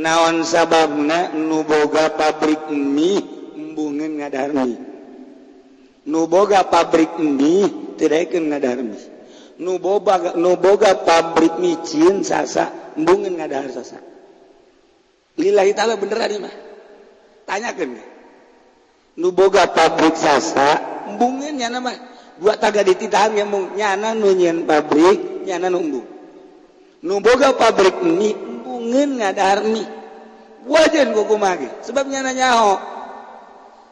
Naon sababna nu boga pabrik mie embungeun ngadahar mie, nu boga pabrik mie teu daekeun ngadahar mie, nu boga pabrik micin sasa embungeun ngadahar sasa? Lillahi ta'ala, bener ari mah. Tanyakeun nu boga pabrik sasa embungeun. Nyana mah dua taga dititahan yang nyana nu nyieun pabrik, nyana nu embung. Nu boga pabrik mie embungeun ngadahar mie wajan ku kumaha ge, sebab nyana nyaho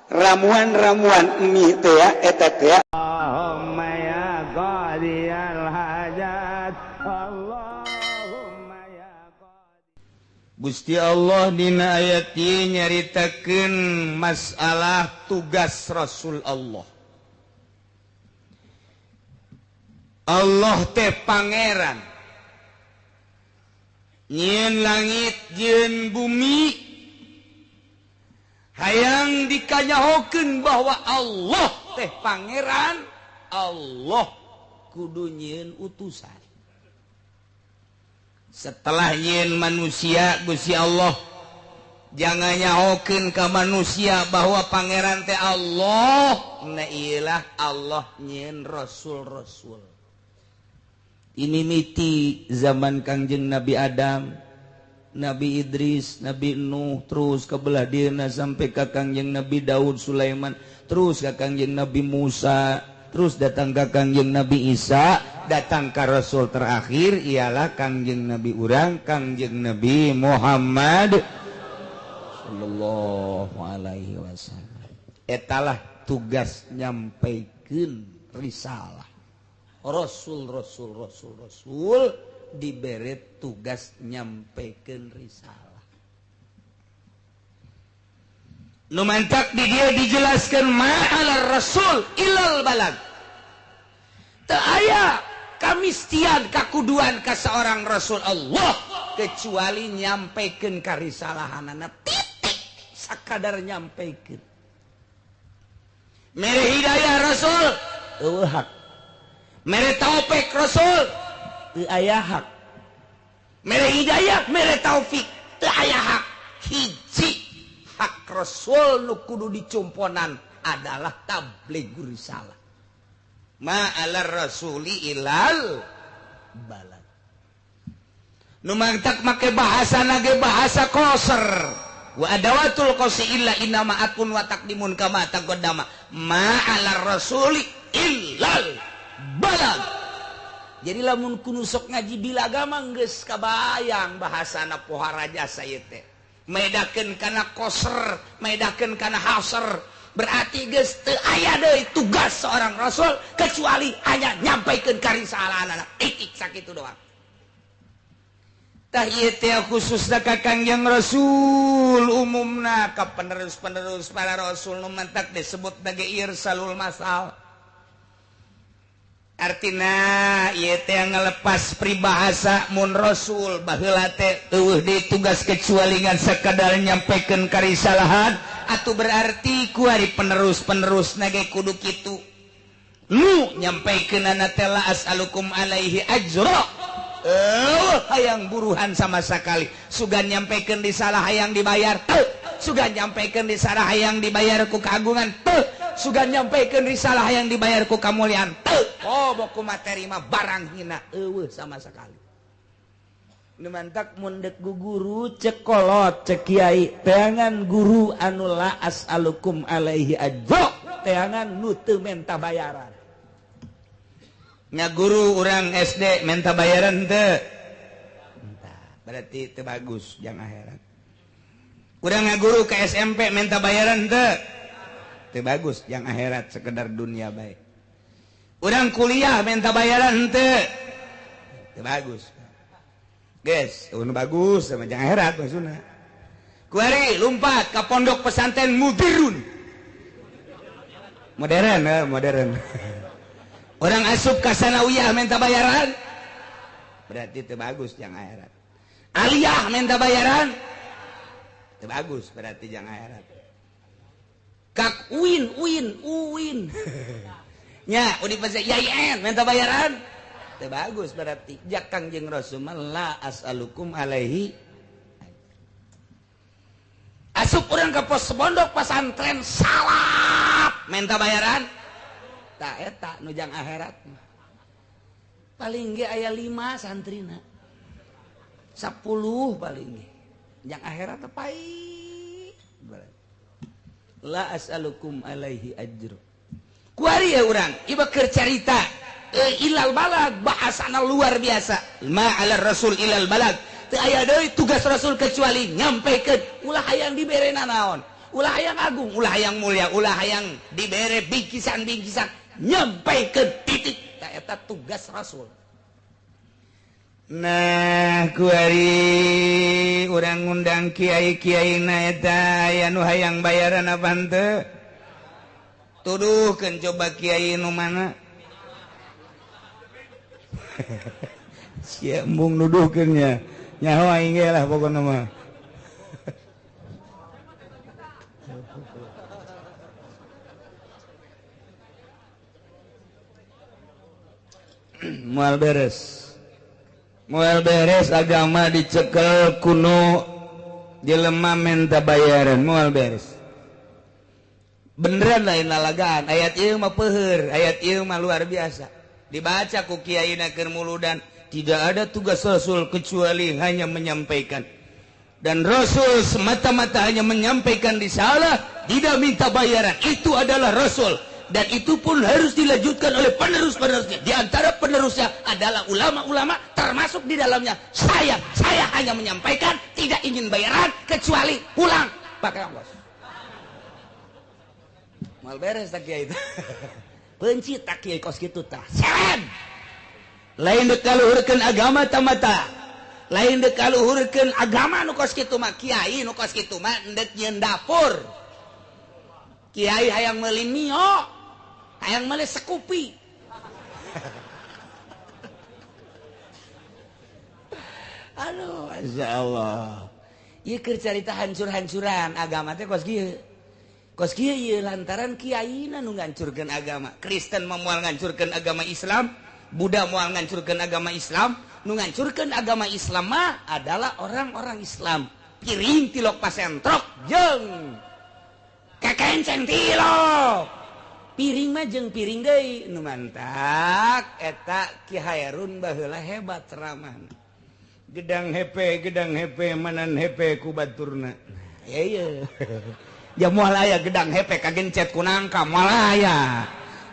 ramuan-ramuan mie teh ya, eta teh ya. Allahumma ya qadiyal hajat, Allahumma ya. Gusti Allah dina ayat ieu nyaritakeun masalah tugas Rasul Allah. Allah teh pangeran nyieun langit jeung bumi, hayang dikanyahokeun bahwa Allah teh pangeran, Allah kudu nyieun utusan. Setelah nyieun manusia, Gusti Allah jangan nyahokeun ka manusia bahwa pangeran teh Allah. Nah, iyalah Allah nyieun rasul-rasul. Ini miti zaman Kangjeng Nabi Adam, Nabi Idris, Nabi Nuh, terus ke belah dieuna sampai ka Kangjeng Nabi Daud, Sulaiman, terus ka Kangjeng Nabi Musa, terus datang ka Kangjeng Nabi Isa, datang ka Rasul terakhir ialah Kangjeng Nabi urang, Kangjeng Nabi Muhammad sallallahu alaihi wasallam. Etalah tugas nyampaikan risalah Rasul. Rasul, Rasul, Rasul diberi tugas nyampaikan risalah. Nu mantak di dia dijelaskan ma'alar rasul ilal balag. Teu aya kamistian kakuduan ka seorang rasul Allah kecuali nyampaikan karisalahanana, titik, sakadar nyampaikan. Mere hidayah rasul euweuh hak, mere taufik rasul teu aya hak, mere hidayah, mere taufik teu aya hak. Hiji hak rasul nu kudu dicumponan adalah tabligh risalah. Ma'alar rasuli ilal balag. Nu mantak make bahasa nage bahasa koser wa adawatul qasi illa innama atun wa taqdimun kama taqaddama. Ma'alar rasuli illal balag. Jadi lamun kudu sok ngaji bila mah geus kabayang bahasana pohara jasa ieu teh medakeun kana koser, medakeun kana haser. Berarti geus teu aya deui tugas seorang rasul kecuali hanya nyampaikeun karisalahanana, titik, sakitu doang. Tah, ieu teh khususna ka Kangjeng Rasul, umumna ka penerus-penerus para rasul. Nu mantak disebut sebagai irsalul masal, artina ieu teh ngelepas peribahasa mun rasul baheula teh euweuh deui tugas kecuali ngan sakadar nyampaikan karisalahan. Atuh berarti kuari penerus-penerus nage kudu kitu nu nyampaikeunana teh la as'alukum alaihi ajra. Euweuh hayang buruhan sama sekali. Sugan nyampaikan risalah hayang dibayar teu, sugan nyampaikan risalah hayang dibayar ku keagungan teu, sugan nyampaikan risalah hayang dibayar ku kamuliaan teu. Oh, boku materi mah barang hina euweuh sama sekali. Nu mantak mun dek guru, cek kolot, cek kiai, teangan guru anu la as'alukum alaihi ajra, teangan nu teu menta bayaran. Nya guru urang SD menta bayaran teu? Berarti teu bagus jang akhirat. Urang ngaguru ke SMP menta bayaran teu? Teu bagus jang akhirat, sekedar dunia baik. Urang kuliah menta bayaran teu? Teu bagus. Guys, nu bagus sama jang akhirat maksudna. Kuari lompat ke pondok pesantren mudirun. Modern, eh, modern. Urang asup ka sanawiyah minta bayaran? Berarti itu bagus jang akhirat. Aliyah minta bayaran? Itu bagus berarti jang akhirat. Kak Uin, Uin, Uin. Nya, Universitas IAIN minta bayaran? Itu bagus berarti. Jak Kangjeng Rasul la as'alukum alaihi. Asup urang ka pos pondok pasantren salap minta bayaran. Tah eta nu jang akhirat mah. Paling ge aya 5 santrina. 10 paling ge. Jang akhirat teh pait. La as'alukum alaihi ajru. Kuari ya urang, ieu keur carita ilal balag bahasana luar biasa. Ma 'ala rasul ilal balag. Teu aya deui tugas rasul kecuali nyampikeun ulah hayang dibere nanaon, ulah hayang agung, ulah hayang mulia, ulah hayang dibere bingkisan-bingkisan, nyampikeun titik. Tah eta tugas rasul. Nah kuari urang ngundang kiai-kiai na eta aya nu hayang bayaran apa henteu? Tuduhkeun coba kiai nu mana? Sia embung nuduhkeun nya. Nyaho aing ge lah pokona mah. Moal beres. Moal beres agama dicekel kuno jelema menta bayaran moal beres. Beneran lain lalagaan ayat ieu mah peuheur, ayat ieu mah luar biasa. Dibaca ku kiai na keur muludan, tidak ada tugas rasul kecuali hanya menyampaikan. Dan rasul semata-mata hanya menyampaikan risalah, tidak minta bayaran. Itu adalah rasul. Dan itu pun harus dilanjutkan oleh penerus-penerusnya. Di antara penerusnya adalah ulama-ulama, termasuk di dalamnya saya. Saya hanya menyampaikan, tidak ingin bayaran kecuali pulang pakai ongkos. Mal beres tak kiai itu. Benci tak kiai kos kitu tah. Seren. Lain dek kaluhurkeun agama tamata. Lain dek kaluhurkeun agama nu kos kitu mah kiai nu kos kitu mah endek nyieun dapur. Kiai hayang meuli mio, hayang meuli sekupi. Aduh, masya Allah. Ieu keur carita hancur-hancuran agama teh kos kieu. Kos kieu ieu lantaran kiaina nu ngancurkeun agama. Kristen mah moal ngancurkeun agama Islam, Buddha moal ngancurkeun agama Islam, nu ngancurkeun agama Islam mah adalah orang-orang Islam. Piring tilok pasentrok jeung kekenceng tilok. Piring mah jeung piring deui nu mantak eta Ki Hairun baheula hebat ceramahna. Gedang hepe manan hepe ku baturna. Ya iya. Ya moal aya gedang hepe kagencet ku nangka moal aya.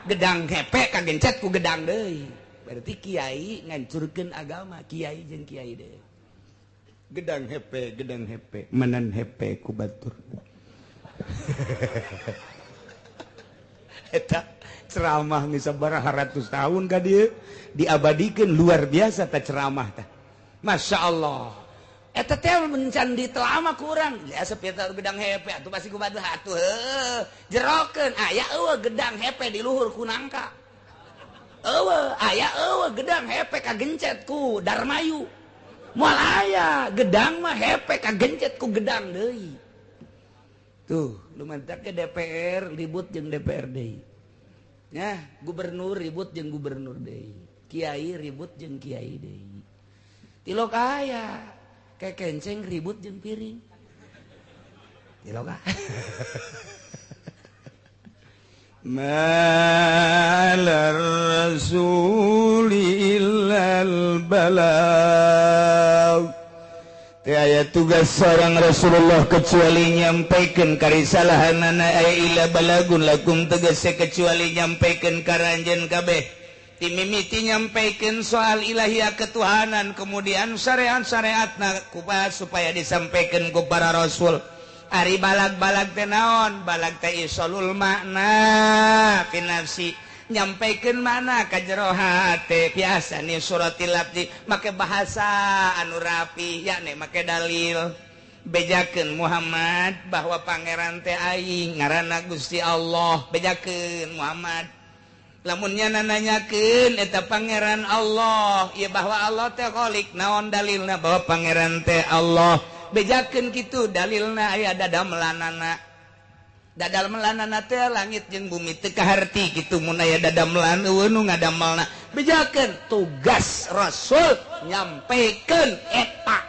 Gedang hepe kagencet ku gedang deui. Berarti kiai ngancurkeun agama, kiai jeung kiai deui. Gedang hepe manan hepe ku baturna. Eta ceramah geus sabaraha ratus tahun ka dieu diabadikeun luar biasa ta ceramah tah. Masya Allah. Eta teh mencan ditelama kurang. Ya sepitar gedang hepe atuh pasti ku batu atuh heuh. Jerokeun aya eueuh gedang hepe di luhur ku nangka. Eueuh aya eueuh gedang hepe kagencet ku Darmayu. Moal aya gedang mah hepe kagencet ku gedang deui. Tuh, lumantak ke DPR ribut jeung DPR deui. Nah, gubernur ribut jeung gubernur deui. Kiai ribut jeung kiai deui. Tilok aya kekenceng ribut jeung piring. Tilok aya. Ma'alar rasuli illal balagh. Teu aya tugas seorang Rasulullah kecuali nyampaikan karisalahanana aya ila balagun lakum tegese kecuali nyampaikan ka ranjeun kabeh. Timimiti nyampaikan soal ilahiyah ketuhanan, kemudian syariat-syariatna kupas supaya disampaikan ku para rasul. Ari balag-balag teh naon? Balag teh isolul makna fi nafsi, nyampaikan mana ka jero hate. Biasa nih suratil abdi make bahasa anu rapi, yakni make dalil. Bejakeun Muhammad bahwa pangeran teh aing ngaranna Gusti Allah. Bejakeun Muhammad. Lamunnya nanyakeun eta pangeran Allah, ieu bahwa Allah teh khalik, naon dalilna bahwa pangeran teh Allah? Bejakeun kitu dalilna aya dadamelanana. Dadamelanana teh langit jeung bumi teu kaharti kitu mun aya dadamelan eueuh nu ngadamelna. Bejakeun tugas Rasul nyampekeun eta.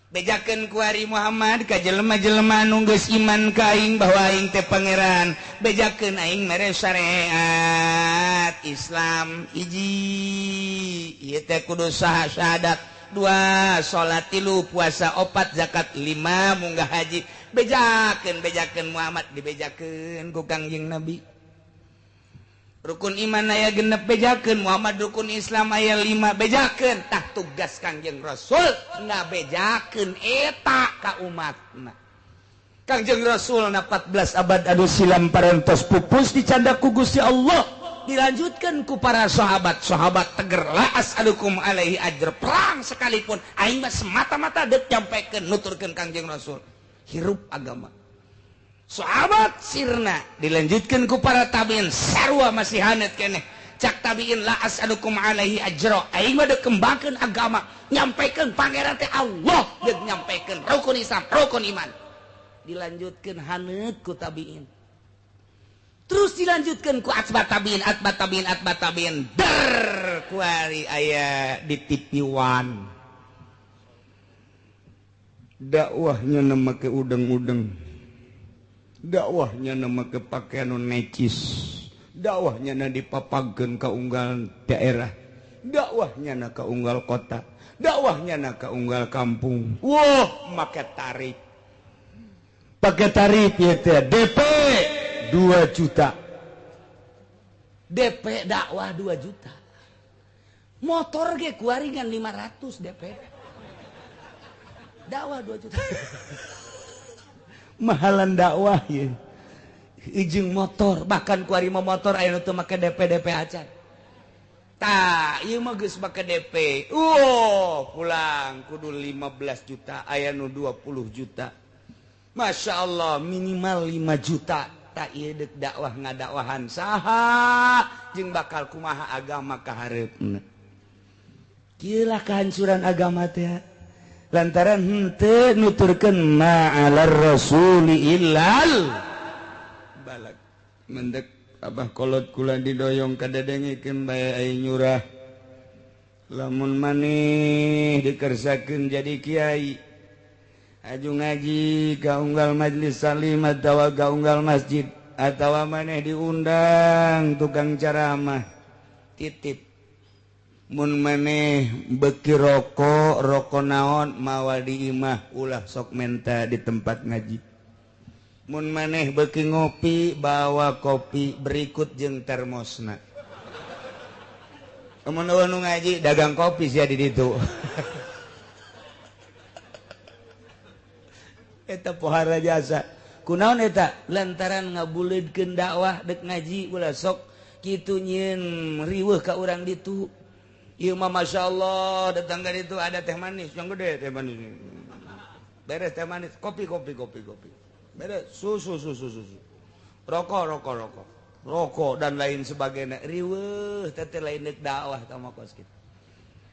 Bejakeun kuari Muhammad ka jelema-jelema nu geus iman ka aing bahwa aing teh pangeran. Bejakeun aing mere syariat Islam hiji ieu teh kudu syahadat, 2 salat, 3 puasa, 4 zakat, 5 munggah haji. Bejakeun bejakeun Muhammad dibejakeun ku Kangjeng Nabi. Rukun iman aya 6 bejakeun Muhammad, rukun Islam aya 5 bejakeun. Tah tugas Kangjeng Rasul ngabejakeun eta ka umatna. Kangjeng Rasul na 14 abad anu silam parantos pupus dicandak ku Gusti Allah, dilanjutkan ku para sahabat. Sahabat teger laas alukum alaihi ajr, perang sekalipun aing mah semata-mata deuk nyampikeun nuturkeun Kangjeng Rasul hirup agama. Sahabat sirna dilanjutkan ku para tabiin sarua masih hanet keneh. Cak tabiin la as'alukum alaihi ajra, aing mah deuk kembangkeun agama, nyampikeun pangeran teh Allah, deuk nyampikeun rukun Islam, rukun iman. Dilanjutkeun hanet ku tabiin. Terus dilanjutkan ku atba tabiin, atba tabiin, atba tabiin. Der kuari aya di TV One. Dakwahnya nama ke udeng-udeng. Dakwahnya nama ke pakaian necis, dakwahnya na dipapageun ka unggal daerah, dakwahnya na ka unggal kota, dakwahnya na ka unggal kampung. Wah, make tarif, pakai tarif ya teh DP 2 juta, DP dakwah 2 juta, motor ge kuaringan 500 DP, dakwah 2 juta. Mahalan dakwah ya ijing motor, bahkan kuari mah motor aya nu teu make DP DP acan. Tah ieu mah geus make DP. Pulang kudu 15 juta, aya nu 20 juta. Masya Allah minimal 5 juta. Tah ieu deuk dakwah ngadakwahan saha jeung bakal kumaha agama ka hareupna. Kieu lah kehancuran agama teh. Lantaran henteu nuturkeun ma'alar rasuli illal balak. Mendek abah kolot kula didoyong kadadengikeun bae ai nyurah. Lamun maneh dikersakeun jadi kiai, aju ngaji ka unggal majlis salim atawa ka unggal masjid atawa maneh diundang tukang ceramah, titip mun maneh beki rokok, rokok naon mawa di imah, ulah sok menta di tempat ngaji. Mun maneh beki ngopi, bawa kopi berikut jeung termosna. Mun eueuh nu ngaji dagang kopi sia di ditu. Eta pohara jasa. Kunaon eta? Lantaran ngabuleudkeun dakwah deuk ngaji ulah sok kitu nyieun riweuh ka urang ditu. Ieu mah Masya Allah datang ka ditu ada teh manis yang gede, teh manis. Beres teh manis, kopi kopi kopi kopi. Beres susu susu susu. Rokok rokok rokok. Rokok dan lain sebagainya. Riweuh teh lain deuk dakwah tah mah kos kitu.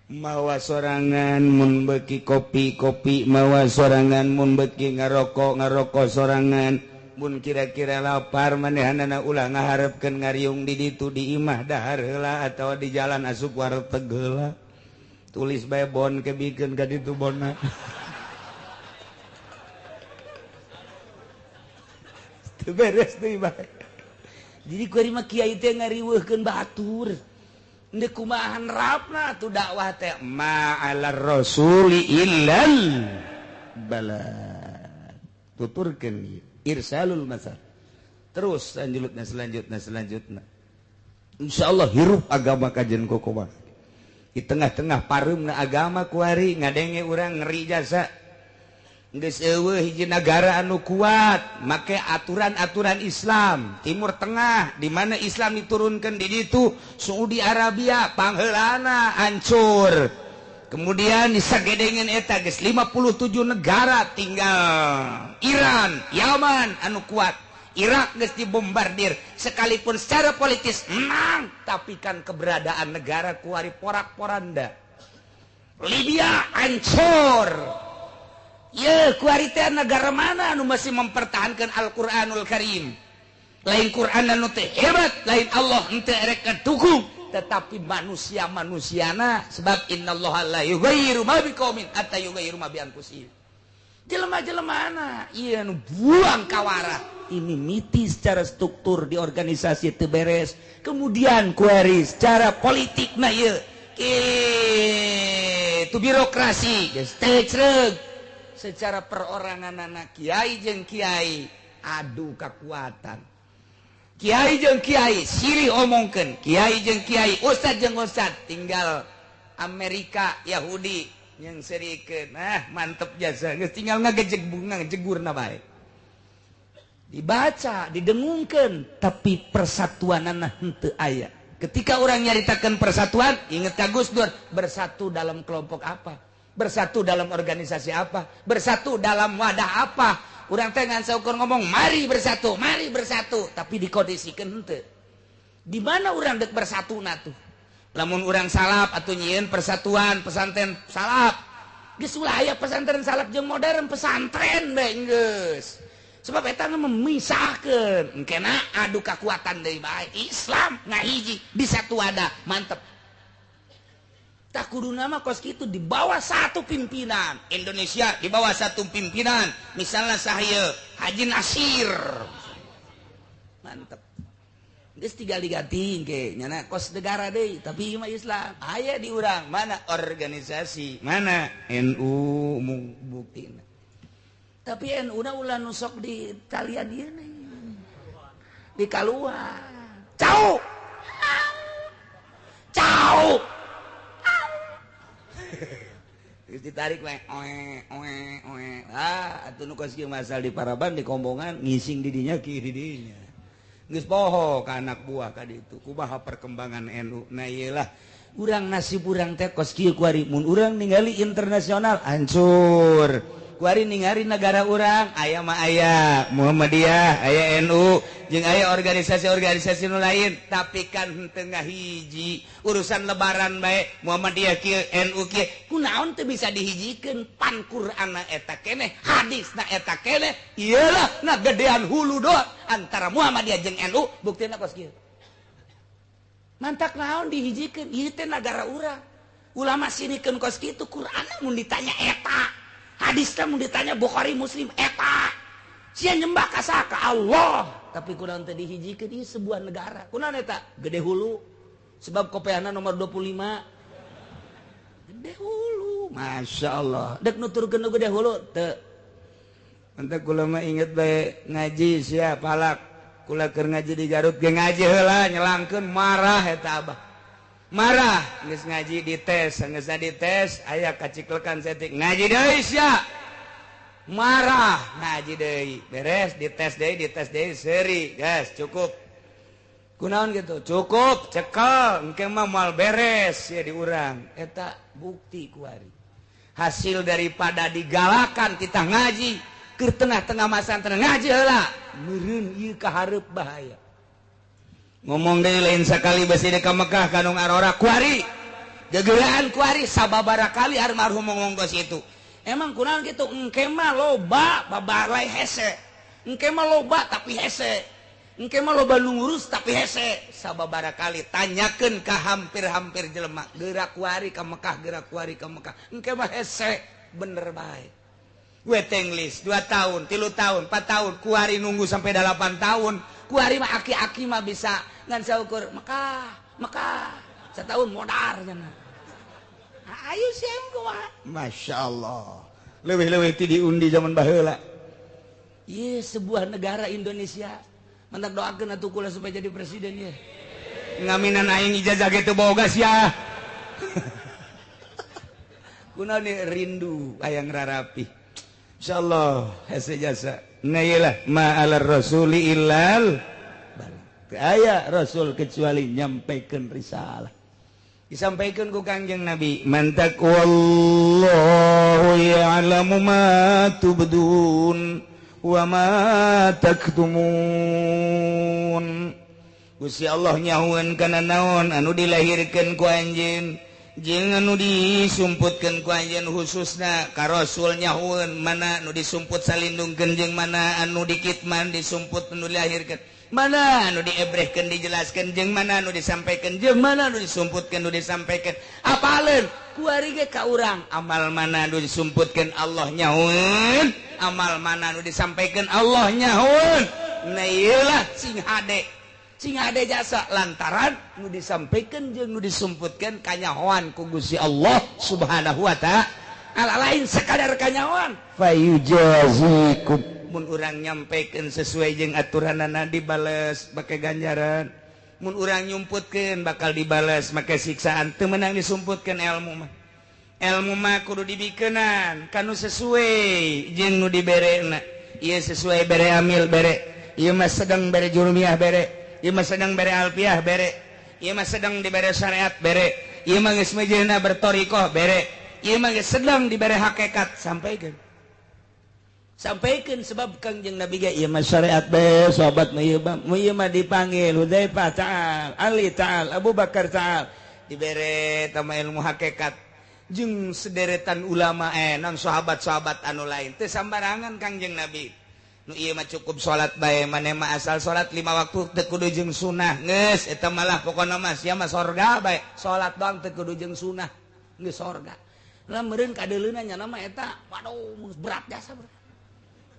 Mawa sorangan mun beuki kopi kopi, mawa sorangan mun beuki ngarokok ngarokok sorangan. Mun kira-kira lapar manehanana ulah ngaharepkeun ngariung di ditu di imah dahar heula atawa di jalan asup warteg heula. Tulis bae bon kebikeun ka ditu bonna. Teu beres deui bae. Jadi kuari mah kiai teh ngariweuhkeun batur. Ndek kumahan rapna atuh dakwah teh ma'alar rasuli illal bala. Tuturkeun irsalul masal. Terus selanjutnya selanjutnya selanjutnya. Insyaallah hirup agama kajen kokoba. Di tengah-tengah pareumna agama kuari ngadenge urang ngeri jasa. Geus eueuh hiji nagara anu kuat make aturan-aturan Islam. Timur Tengah di mana Islam diturunkan di ditu, Saudi Arabia pangheulana hancur. Kemudian disagedengeun eta geus 57 negara tinggal Iran, Yaman anu kuat. Irak geus dibombardir sekalipun secara politis menang, tapi kan keberadaan negara kuari porak-poranda. Libya hancur. Ye, kuari teh negara mana anu masih mempertahankan Al-Qur'anul Karim? Lain Qur'an anu teh hebat, lain Allah henteu erek dukung, tetapi manusia-manusiana sebab innallaha la yughayyiru ma biqaumin hatta yughayyiru ma bi anfusihim. Jelema-jelema ieu nu buang kawara. Ini miti secara struktur di organisasi teu beres. Kemudian kuari secara politik na ieu. Itu birokrasi geus teu creug. Secara perorangan anak kiai jeung kiai adu kekuatan. Kiai jeung kiai silih omongkeun, kiai jeung kiai, ustad jeung ustad, tinggal Amerika Yahudi yang serikeun. Nah, mantep jasa geus tinggal ngagejeg bunga jegurna bae. Dibaca, didengungkeun, tapi persatuanana henteu aya. Ketika orang nyaritakeun persatuan, inget ka Gus Dur, bersatu dalam kelompok apa? Bersatu dalam organisasi apa? Bersatu dalam wadah apa? Urang teh ngan saukur ngomong mari bersatu, tapi dikondisikeun henteu. Di mana urang dek bersatu na tuh? Lamun urang salaf atuh nyieun persatuan pesantren salaf. Geus ulah aya pesantren salaf jeung modern pesantren bae geus. Sebab eta memisahkeun. Engkena adu kekuatan deui bae. Islam ngahiji di satu wadah, mantep. Tak kudu nama kos kitu di bawah satu pimpinan. Indonesia di bawah satu pimpinan. Misalnya sahaya Haji Nasir. Mantep. Geus tinggal diganti ke nyana kos negara deui, tapi ieu mah Islam. Aya di urang, mana organisasi, mana NU buktina. Tapi NU na ulah nu sok di talian ieu di kaluar. Cau. Cau. Ditarik we oe oe oe. Ah, atuh nu kos kieu masal di paraban di kombongan ngising di dinya ki di dinya. Geus poho ka anak buah ka ditu. Kumaha perkembangan NU. Nah ieu lah urang nasib urang teh kos kieu kuari mun urang ningali internasional hancur. Kuari ningali negara urang aya mah aya Muhammadiyah, aya NU, jeung aya organisasi-organisasi nu lain, tapi kan henteu ngahiji. Urusan lebaran bae Muhammadiyah kieu, NU kieu, kunaon teu bisa dihijikeun? Pan Qur'anna eta keneh, hadisna eta keneh, iyalah na gedean hulu doang antara Muhammadiyah jeung NU, buktina kos kieu. Mantak naon dihijikeun? Ieu teh nagara urang. Ulama sinikeun kos kitu, Qur'anna mun ditanya eta. Hadisnya mun ditanya Bukhari Muslim eta. Sia nyembah ka saha? Ka Allah. Tapi kunaon teh dihijikeun? Ieu sebuah negara. Kunaon eta? Gede hulu. Sebab kopeana nomor 25. Gede hulu. Masya Allah. Dek nuturkeun nu gede hulu teu. Mantak kula mah inget bae ngaji sia palak. Kula keur ngaji di Garut ge ngaji heula nyelangkeun marah eta abah. Marah geus ngaji dites, geus dites aya kaciklekan setik ngaji deui sia. Marah ngaji deui, beres dites deui seuri, geus cukup. Kunaon gitu? Cukup, cekel, engke mah moal beres sia di urang. Eta bukti kuari. Hasil daripada digalakan kita ngaji ke tengah-tengah masa ngaji heula, meureun ieu ka hareup bahaya. Ngomong deui lain sakali besi ka Mekah kanung arora kuari. Gegelaan kuari sababaraha kali almarhum ngomong kos itu. Emang kunaon kitu? Engke mah loba babalai hese. Engke mah loba tapi hese. Engke mah loba nu ngurus tapi hese. Sababaraha kali tanyakeun ka hampir-hampir jelema, geura kuari ka Mekah, geura kuari ka Mekah. Engke mah hese, bener bae. Waiting list 2 tahun, 3 tahun, 4 tahun, kuari nunggu sampai 8 tahun. Kuari mah aki-aki mah bisa ngan saukur Mekah, Mekah setahun modar cenah. Ayo sieun kumaha? Masya Allah. Leuwih-leuwih ti diundi zaman baheula. Ieu sebuah negara Indonesia. Mantak doakeun atuh kula supaya jadi presiden ye. Ngaminan aing ijazah ge teu boga sia. Kunaon rindu hayang rarapi. Insyaallah hese jasa. Nah iyalah ma'alar rasuli illal balagh. Aya rasul kecuali nyampaikan risalah. Disampaikan ku Kangjeng Nabi, man taqwallahu ya'lamu ma tubdun wa ma taktumun. Gusti Allah nyahueun kana naon anu dilahirkeun ku anjeun Jeung anu disumputkeun ku anjeun khususna ka Rasul nyahueun mana nu disumput salindungkeun jeung mana anu dikitman disumput nu dilahirkeun, mana anu diebrehkeun dijelaskeun jeung mana anu disampaikeun jeung mana anu disumputkeun nu disampaikeun. Apaleun kuari ge ka urang amal mana anu disumputkeun Allah nyahueun, amal mana anu disampaikeun Allah nyahueun. Nah ieu lah sing hade, sing hade jasa lantaran nu disampaikan jeung nu disumputkeun kanyahoan ku Gusti Allah Subhanahu wa ta'ala, lain sekadar kanyahoan. Fayujazikum mun urang nyampaikan sesuai jeung aturanana dibales make ganjaran, mun urang nyumputkeun bakal dibales make siksaan. Teu meunang disumputkeun ilmu mah, ilmu mah kudu dibikeunan kanu sesuai jeung nu diberena. Ieu sesuai bere amil bere, ieu mah sedang bere jurumiyah bere, ieu mah sedang bere alfiah bere, ieu mah sedang dibere syariat bere, ieu mah geus mejeuna bertorikoh bere, ieu mah geus sedang dibere hakikat. Sampaikeun, sampaikeun sebab Kangjeng Nabi ge ieu mah syariat be, sahabat mah ieu mah dipanggil Hudzaifah ta'al, Ali ta'al, Abu Bakar ta'al, dibere tama ilmu hakikat jeung sederetan ulama non sahabat-sahabat anu lain teu sambarangan Kangjeng Nabi. Nu ieu mah cukup salat bae, maneh mah asal salat 5 waktu teu kudu jeung sunah geus eta malah pokona mah sia mah sorga bae, salat doang teu kudu jeung sunah geus sorga. Lah meureun kadeuleuna nya mah eta waduh berat jasa,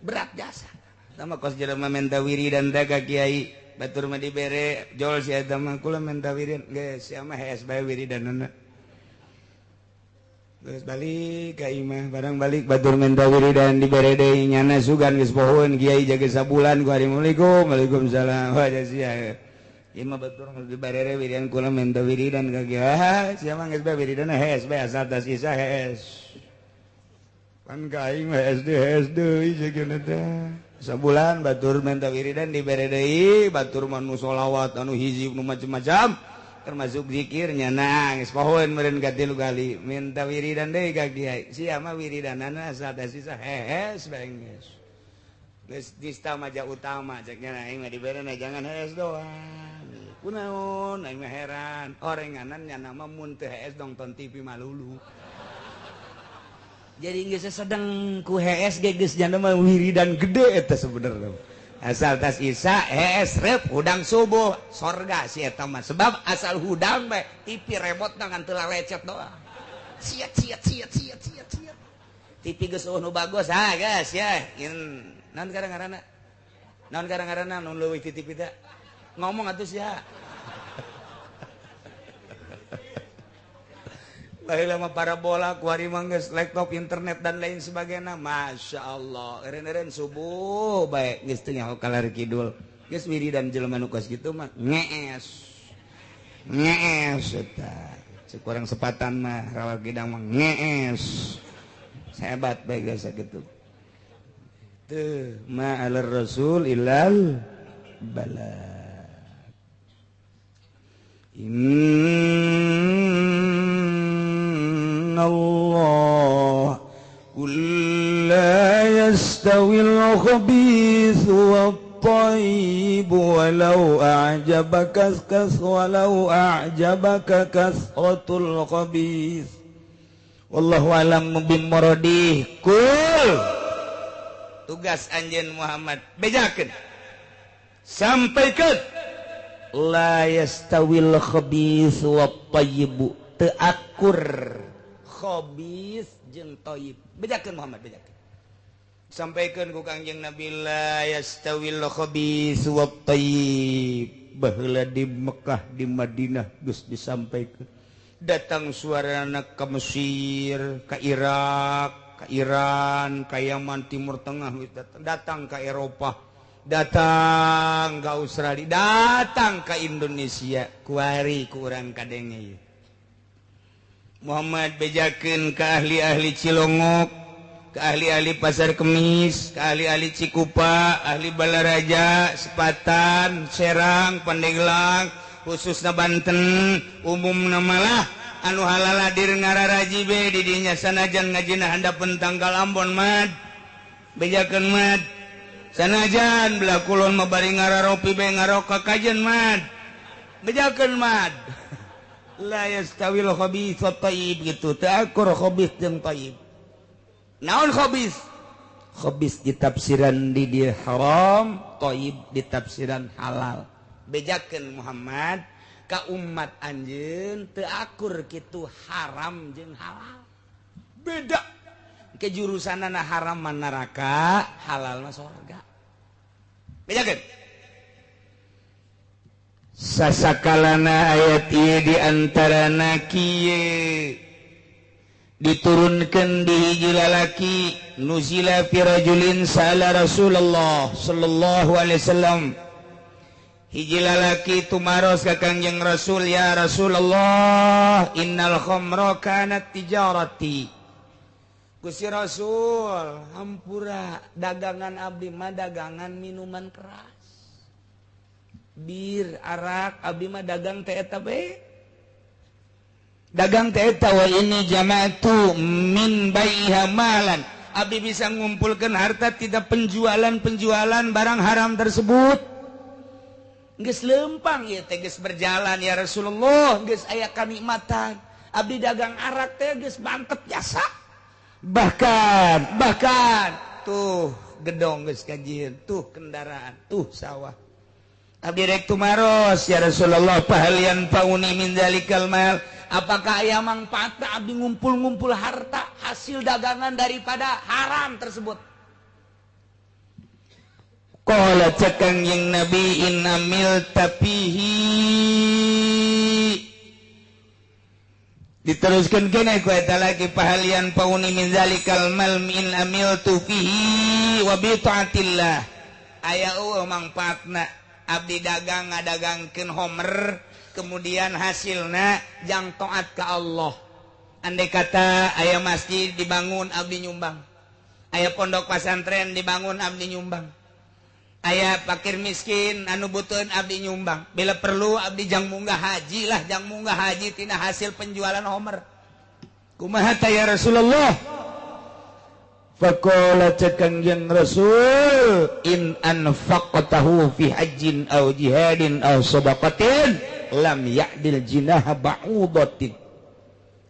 berat jasa. Eta mah kos jelema menta wiridan teh ka kiai batur mah dibere jol sia eta mah kula menta wiridan geus sia mah hees bae wiridanna. Geus balik ka imah, barang balik batur menta wiridan dibere deui nyana sugan geus pohoeun kiai jaga sabulan ku assalamualaikum waalaikumsalam wa sia. Ieu mah batur dibere wiridan kula menta wiridan ka kiai sia mah geus bae wiridan hees bae asal tas isa hees. Pan ka aing mah hees deui hees deui sageuna teh. Sabulan batur menta wiridan dibere deui batur mah nu sholawat anu hizib nu macam-macam termasuk zikirnya nangis pohoeun meureun ka tilu kali minta wiridan deui ka kiai sia mah wiridanana asal teh sisa hees bae geus geus dista maja utama cek nya aing mah diberena jangan hees doang kunaon aing mah heran orenganan nya mah mun teu hees nonton TV malulu jadi geus sedang ku hees ge geus nya mah wiridan gede eta sebenarnya. Asal tas isa hees rep hudang subuh sorga si eta mah sebab asal hudang bae TV remote ngan teu lecet doang siat siat siat siat siat siat TV geus eueuh nu bagus ha geus ya naon gara-garana naon gara-garana nu leuwih ti TV teh ngomong atuh sia. Baheula mah parabola kuari mah geus laptop internet dan lain sebagainya. Masya Allah eureun-eureun subuh bae geus teu nyaho kalar kidul geus wiridan jelema nu kos kitu mah ngees ngees eta cek urang sepatan mah rawa kidang mah ngees hebat bae geus sakitu teu ma alar rasul illal bala. Allah qul la yastawil khabith wat-thayyib walau a'jabaka walau a'jabaka kasratul khabith wallahu alam bimradih. Kul tugas anjeun Muhammad bejakeun sampaikeun la yastawil khabith wat-thayyib teu akur khabis jeung thayyib. Bejakeun Muhammad bejakeun sampaikeun ku Kangjeng Nabi la yastawil khabis wat thayyib. Baheula di Mekah di Madinah geus disampaikeun datang suarana ka Mesir, ka Irak, ka Iran, ka Yaman, Timur Tengah datang ka Eropa, datang ka Australia, datang ka Indonesia kuari ku urang kadenge ieu. Muhammad bejakeun ka ahli-ahli Cilongok, ke ahli-ahli Pasar Kemis, ke ahli-ahli Cikupa, ahli Balaraja, Sepatan, Serang, Pandeglang, khususna Banten, umumna malah anu halaladir ngararaji be di dinya sanajan ngajina handapeun tanggal Ambon mad. Bejakeun mad. Sanajan belah kulon mah bari ngararopi be ngaroka kajen mad. Bejakeun mad. La yastawil khabith wat thayyib gitu. Teu akur khabith jeung thayyib. Naon khabith? Khabith ditafsiran di dieu haram, thayyib ditafsiran halal. Bejakeun Muhammad ka umat anjeun teu akur kitu haram jeung halal. Beda. Ke jurusanana haram mah neraka, halal mah sorga. Bejakeun. Sasakalana ayat ieu di antarana kieu diturunkeun di hiji lalaki nuzila fi rajulin sala Rasulullah sallallahu alaihi wasallam. Hiji lalaki tumaros ka Kangjeng Rasul, ya Rasulullah innal khamra kanat tijarati. Gusti Rasul hampura dagangan abdi mah dagangan minuman keras, bir, arak, abdi mah dagang teh eta bae. Dagang teh eta wa ini jama'tu min baiha malan. Abdi bisa ngumpulkeun harta tidak penjualan-penjualan barang haram tersebut. Geus lempang ieu teh geus berjalan ya Rasulullah, geus aya kanikmatan. Abdi dagang arak teh geus mantep jasa. Bahkan tuh gedong geus kajieun, tuh kendaraan, tuh sawah. Abdi rek tumaros ya Rasulullah pahalian pauni min zalikal mal, apakah aya mangfaatna abdi ngumpul-ngumpul harta hasil dagangan daripada haram tersebut? Qala cek Kangjeng Nabi inamil tapihi. Diteruskan kene ku eta lagi pahalian pauni min zalikal mal min amiltu fihi wa bi taatillah. Aya eueuh mangfaatna abdi dagang ngadagangkeun homer kemudian hasilna jang taat ka Allah. Andai kata aya masjid dibangun abdi nyumbang, aya pondok pasantren dibangun abdi nyumbang, aya fakir miskin anu butuheun abdi nyumbang, bila perlu abdi jang munggah haji lah, jang munggah haji tina hasil penjualan homer. Kumaha ta ya Rasulullah? Faqala cek Kangjeng Rasul in anfaqtahu fi hajjin aw jihadin aw sadaqatin lam ya'dil jinaha ba'udatin.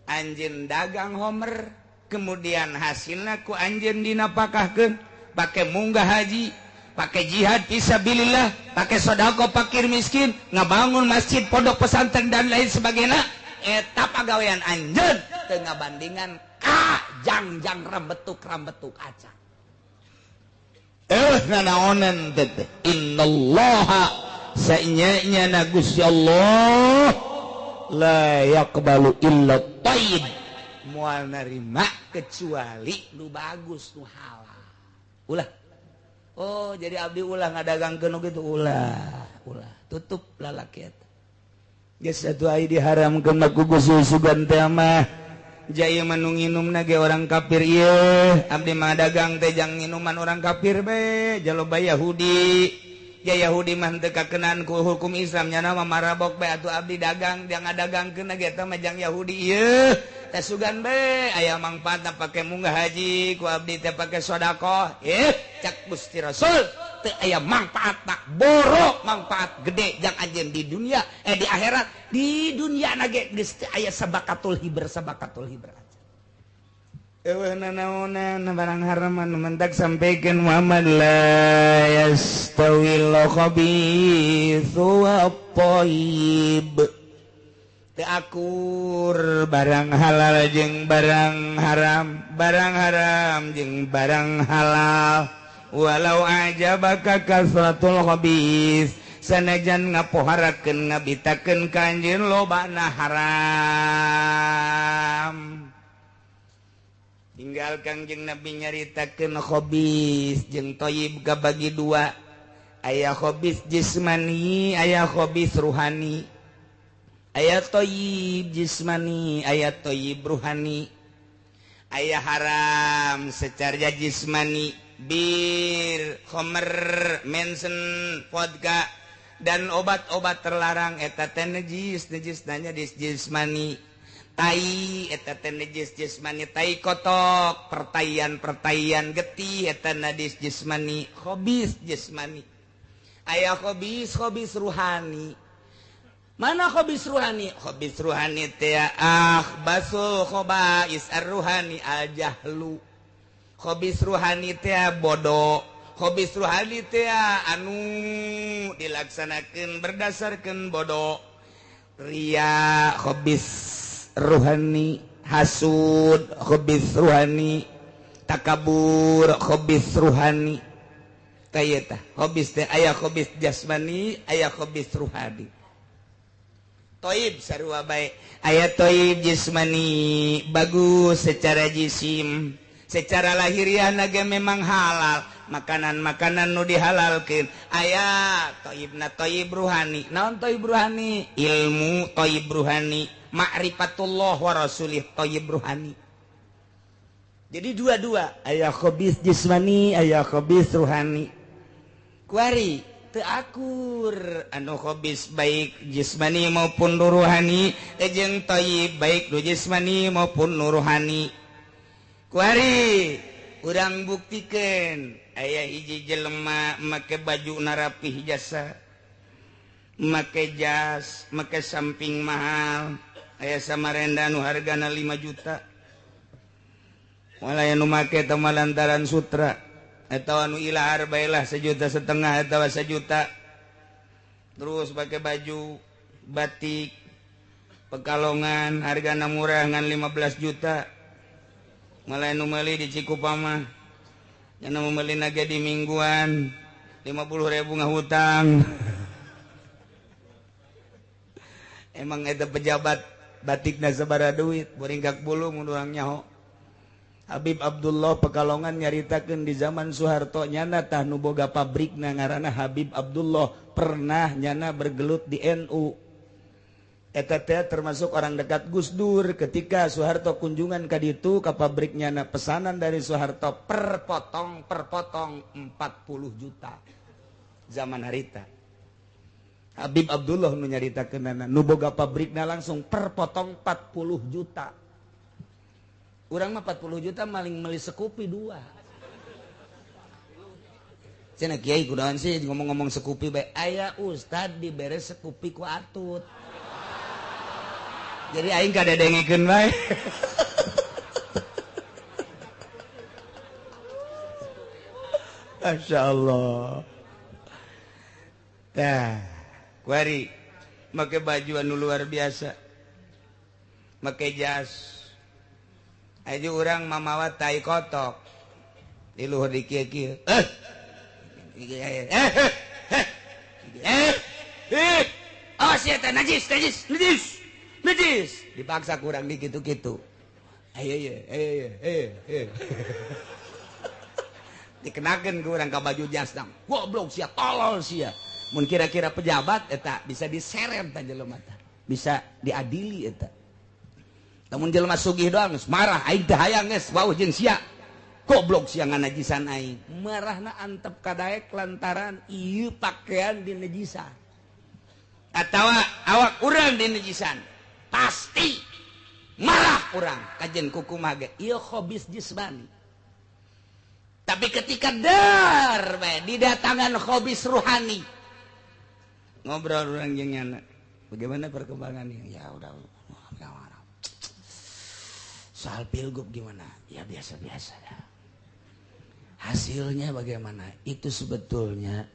Anjeun dagang homer kemudian hasilna ku anjeun dinapakahkeun pake munggah haji, pakai jihad fisabilillah, pakai sedekah fakir miskin, ngabangun masjid, pondok pesantren dan lain sebagainya, eta pagawean anjeun teu ngabandingan ka jang-jang rambetuk-rambetuk acan. Nanaonan teh innallaha saenya na Gusti Allah la yaqbalu illa thayyib, moal narima kecuali nu bagus nu halal. Ulah. Oh, jadi abdi ulah ngadagangkeun gitu ulah, ulah. Tutup lalaki eta. Geus atuh ai diharamkeun mah ku Gusti sugan teh mah. Jaya mah nu nginumna ge orang kafir ieu, abdi mah dagang teh jang nginuman orang kafir be, jaloba Yahudi. Ya Yahudi mah teu kakenaan ku hukum Islam nya mah marabok be atuh abdi dagang, dia ngadagangkeun ge eta mah jang Yahudi ieu. Teh sugan be aya mangfaatna pake munggah haji ku abdi teh pake sedekah. Cak Gusti Rasul teu aya mangfaatna, borok mangfaat gede jang anjeun di dunia di akhirat, di dunia na ge geus teu aya sabakatul hibr, sabakatul hibr. Eueuh nanaonan barang haram anu mentak sampaikan Muhammad la yastawil khabithu wat thayyib. Teu akur barang halal jeung barang haram, barang haram jeung barang halal. Walau ajabaka kasratul khabith, sanajan ngapoharakeun ngabitakeun ka anjeun lobana haram. Tinggal Kangjeng Nabi nyaritakeun khabith jeung thayyib kabagi dua. Aya khabith jismani, aya khabith ruhani. Aya thayyib jismani, aya thayyib ruhani. Aya haram secara jismani, bir, khamr, mensen, vodka dan obat-obat terlarang eta teh najis, najis nanya di jismani. Tai eta teh najis jismani, tai kotok, pertaian-pertaian getih eta najis jismani, khabis jismani. Aya khabis, khabis ruhani. Mana khobis ruhani? Khobis ruhani teh akhbasul khobais ar-ruhani al-jahlu. Khobis ruhani teh bodoh. Khobis ruhani teh anu dilaksanakeun berdasarkeun bodoh. Ria khobis ruhani, hasud khobis ruhani, takabur khobis ruhani. Tah khobis teh aya khobis jasmani, aya khobis ruhani. Toib sarua bae, aya toib jasmani bagus secara jisim, secara lahiriah ge memang halal, makanan-makanan nu dihalalkeun. Aya toibna toib ruhani. Naon toib ruhani? Ilmu toib ruhani, ma'rifatullah wa rasulih toib ruhani. Jadi dua-dua, aya khobis jismani, aya khobis ruhani. Kuari teu akur anu khobis baik jismani maupun ruhani, jeung toib baik nu jismani maupun ruhani. Kuari urang buktikeun aya hiji jelema make baju narapih jasa, make jas, make samping mahal, aya samarenda nu hargana 5 juta. Walaya nu make teh lantaran sutra atau anu ilahar baelah 1,5 juta atau 1 juta. Terus pakai baju batik Pekalongan hargana murah ngan 15 juta. Malah nu meuli di Cikupa mah nya nu meuli ge di mingguan 50.000 ngahutang. Emang eta pejabat batikna sabaraha duit boringkak bulu mun urang nyaho. Habib Abdullah Pekalongan nyaritakeun di zaman Soeharto nyana tah nu boga pabrikna ngaranna Habib Abdullah pernah nyana bergelut di NU. Eta teh termasuk orang dekat Gus Dur. Ketika Soeharto kunjungan ka ditu ka pabrik nyana, pesanan dari Soeharto per potong 40 juta zaman harita. Habib Abdullah nu nyaritakeunana nu boga pabrikna langsung per potong 40 juta. Urang mah 40 juta maling meuli sekupi 2. Cenah kiai kudaon sih ngomong-ngomong sekupi bae. Aya ustad dibere sekupi ku atut. Jadi aing kadadengikeun bae. Masya Allah. Tah, kuari make baju anu luar biasa. Make jas. Aja urang mamawa tai kotok. Di luhur di kieu-kieu. Oh sia teh najis, najis, najis. Najis. Dipaksa kurang di kitu-kitu. Ayo ye, ayo ye, Dikenakeun ku urang ka baju jas dang. Goblok sia, tolol sia. Mun kira-kira pejabat eta bisa diseret ta jelema teh. Bisa diadili eta. Lamun jelema sugih doang geus marah aing teh hayang geus wauh jeung sia. Goblok sia nganajisan aing. Marahna antep ka daek lantaran ieu pakaian dinajisan. Atawa awak urang dinajisan. Pasti marah urang kajen kukumaha ge ieu khobis jismani. Tapi ketika dar bae didatangan khobis ruhani. Ngobrol urang jeung nyana. Bagaimana perkembangannya? Ya udah. Soal pilgub gimana? Ya biasa-biasa dah. Hasilnya bagaimana? Itu sebetulnya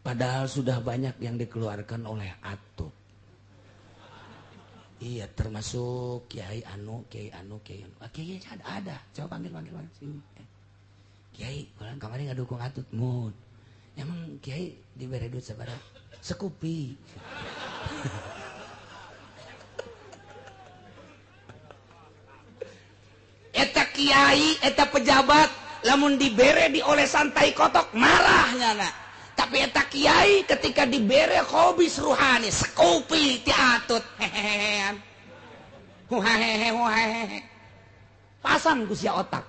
padahal sudah banyak yang dikeluarkan oleh Atut. Iya, termasuk Kiai Anu, Kiai Anu, Kiai Anu. Ah, Kiai ada. Coba panggil sini. Kiai, orang kemarin ngadukung Atut mun. Emang Kiai diberi duit sabaraha? Sekupi. Eta kiai, eta pejabat, lamun dibere diolesan tai kotok marah nyana. Tapi eta kiai ketika dibere khobis ruhani, sekupi ti atut. Hehehean. Huhahehe huhahehe. Pasang ku sia otak.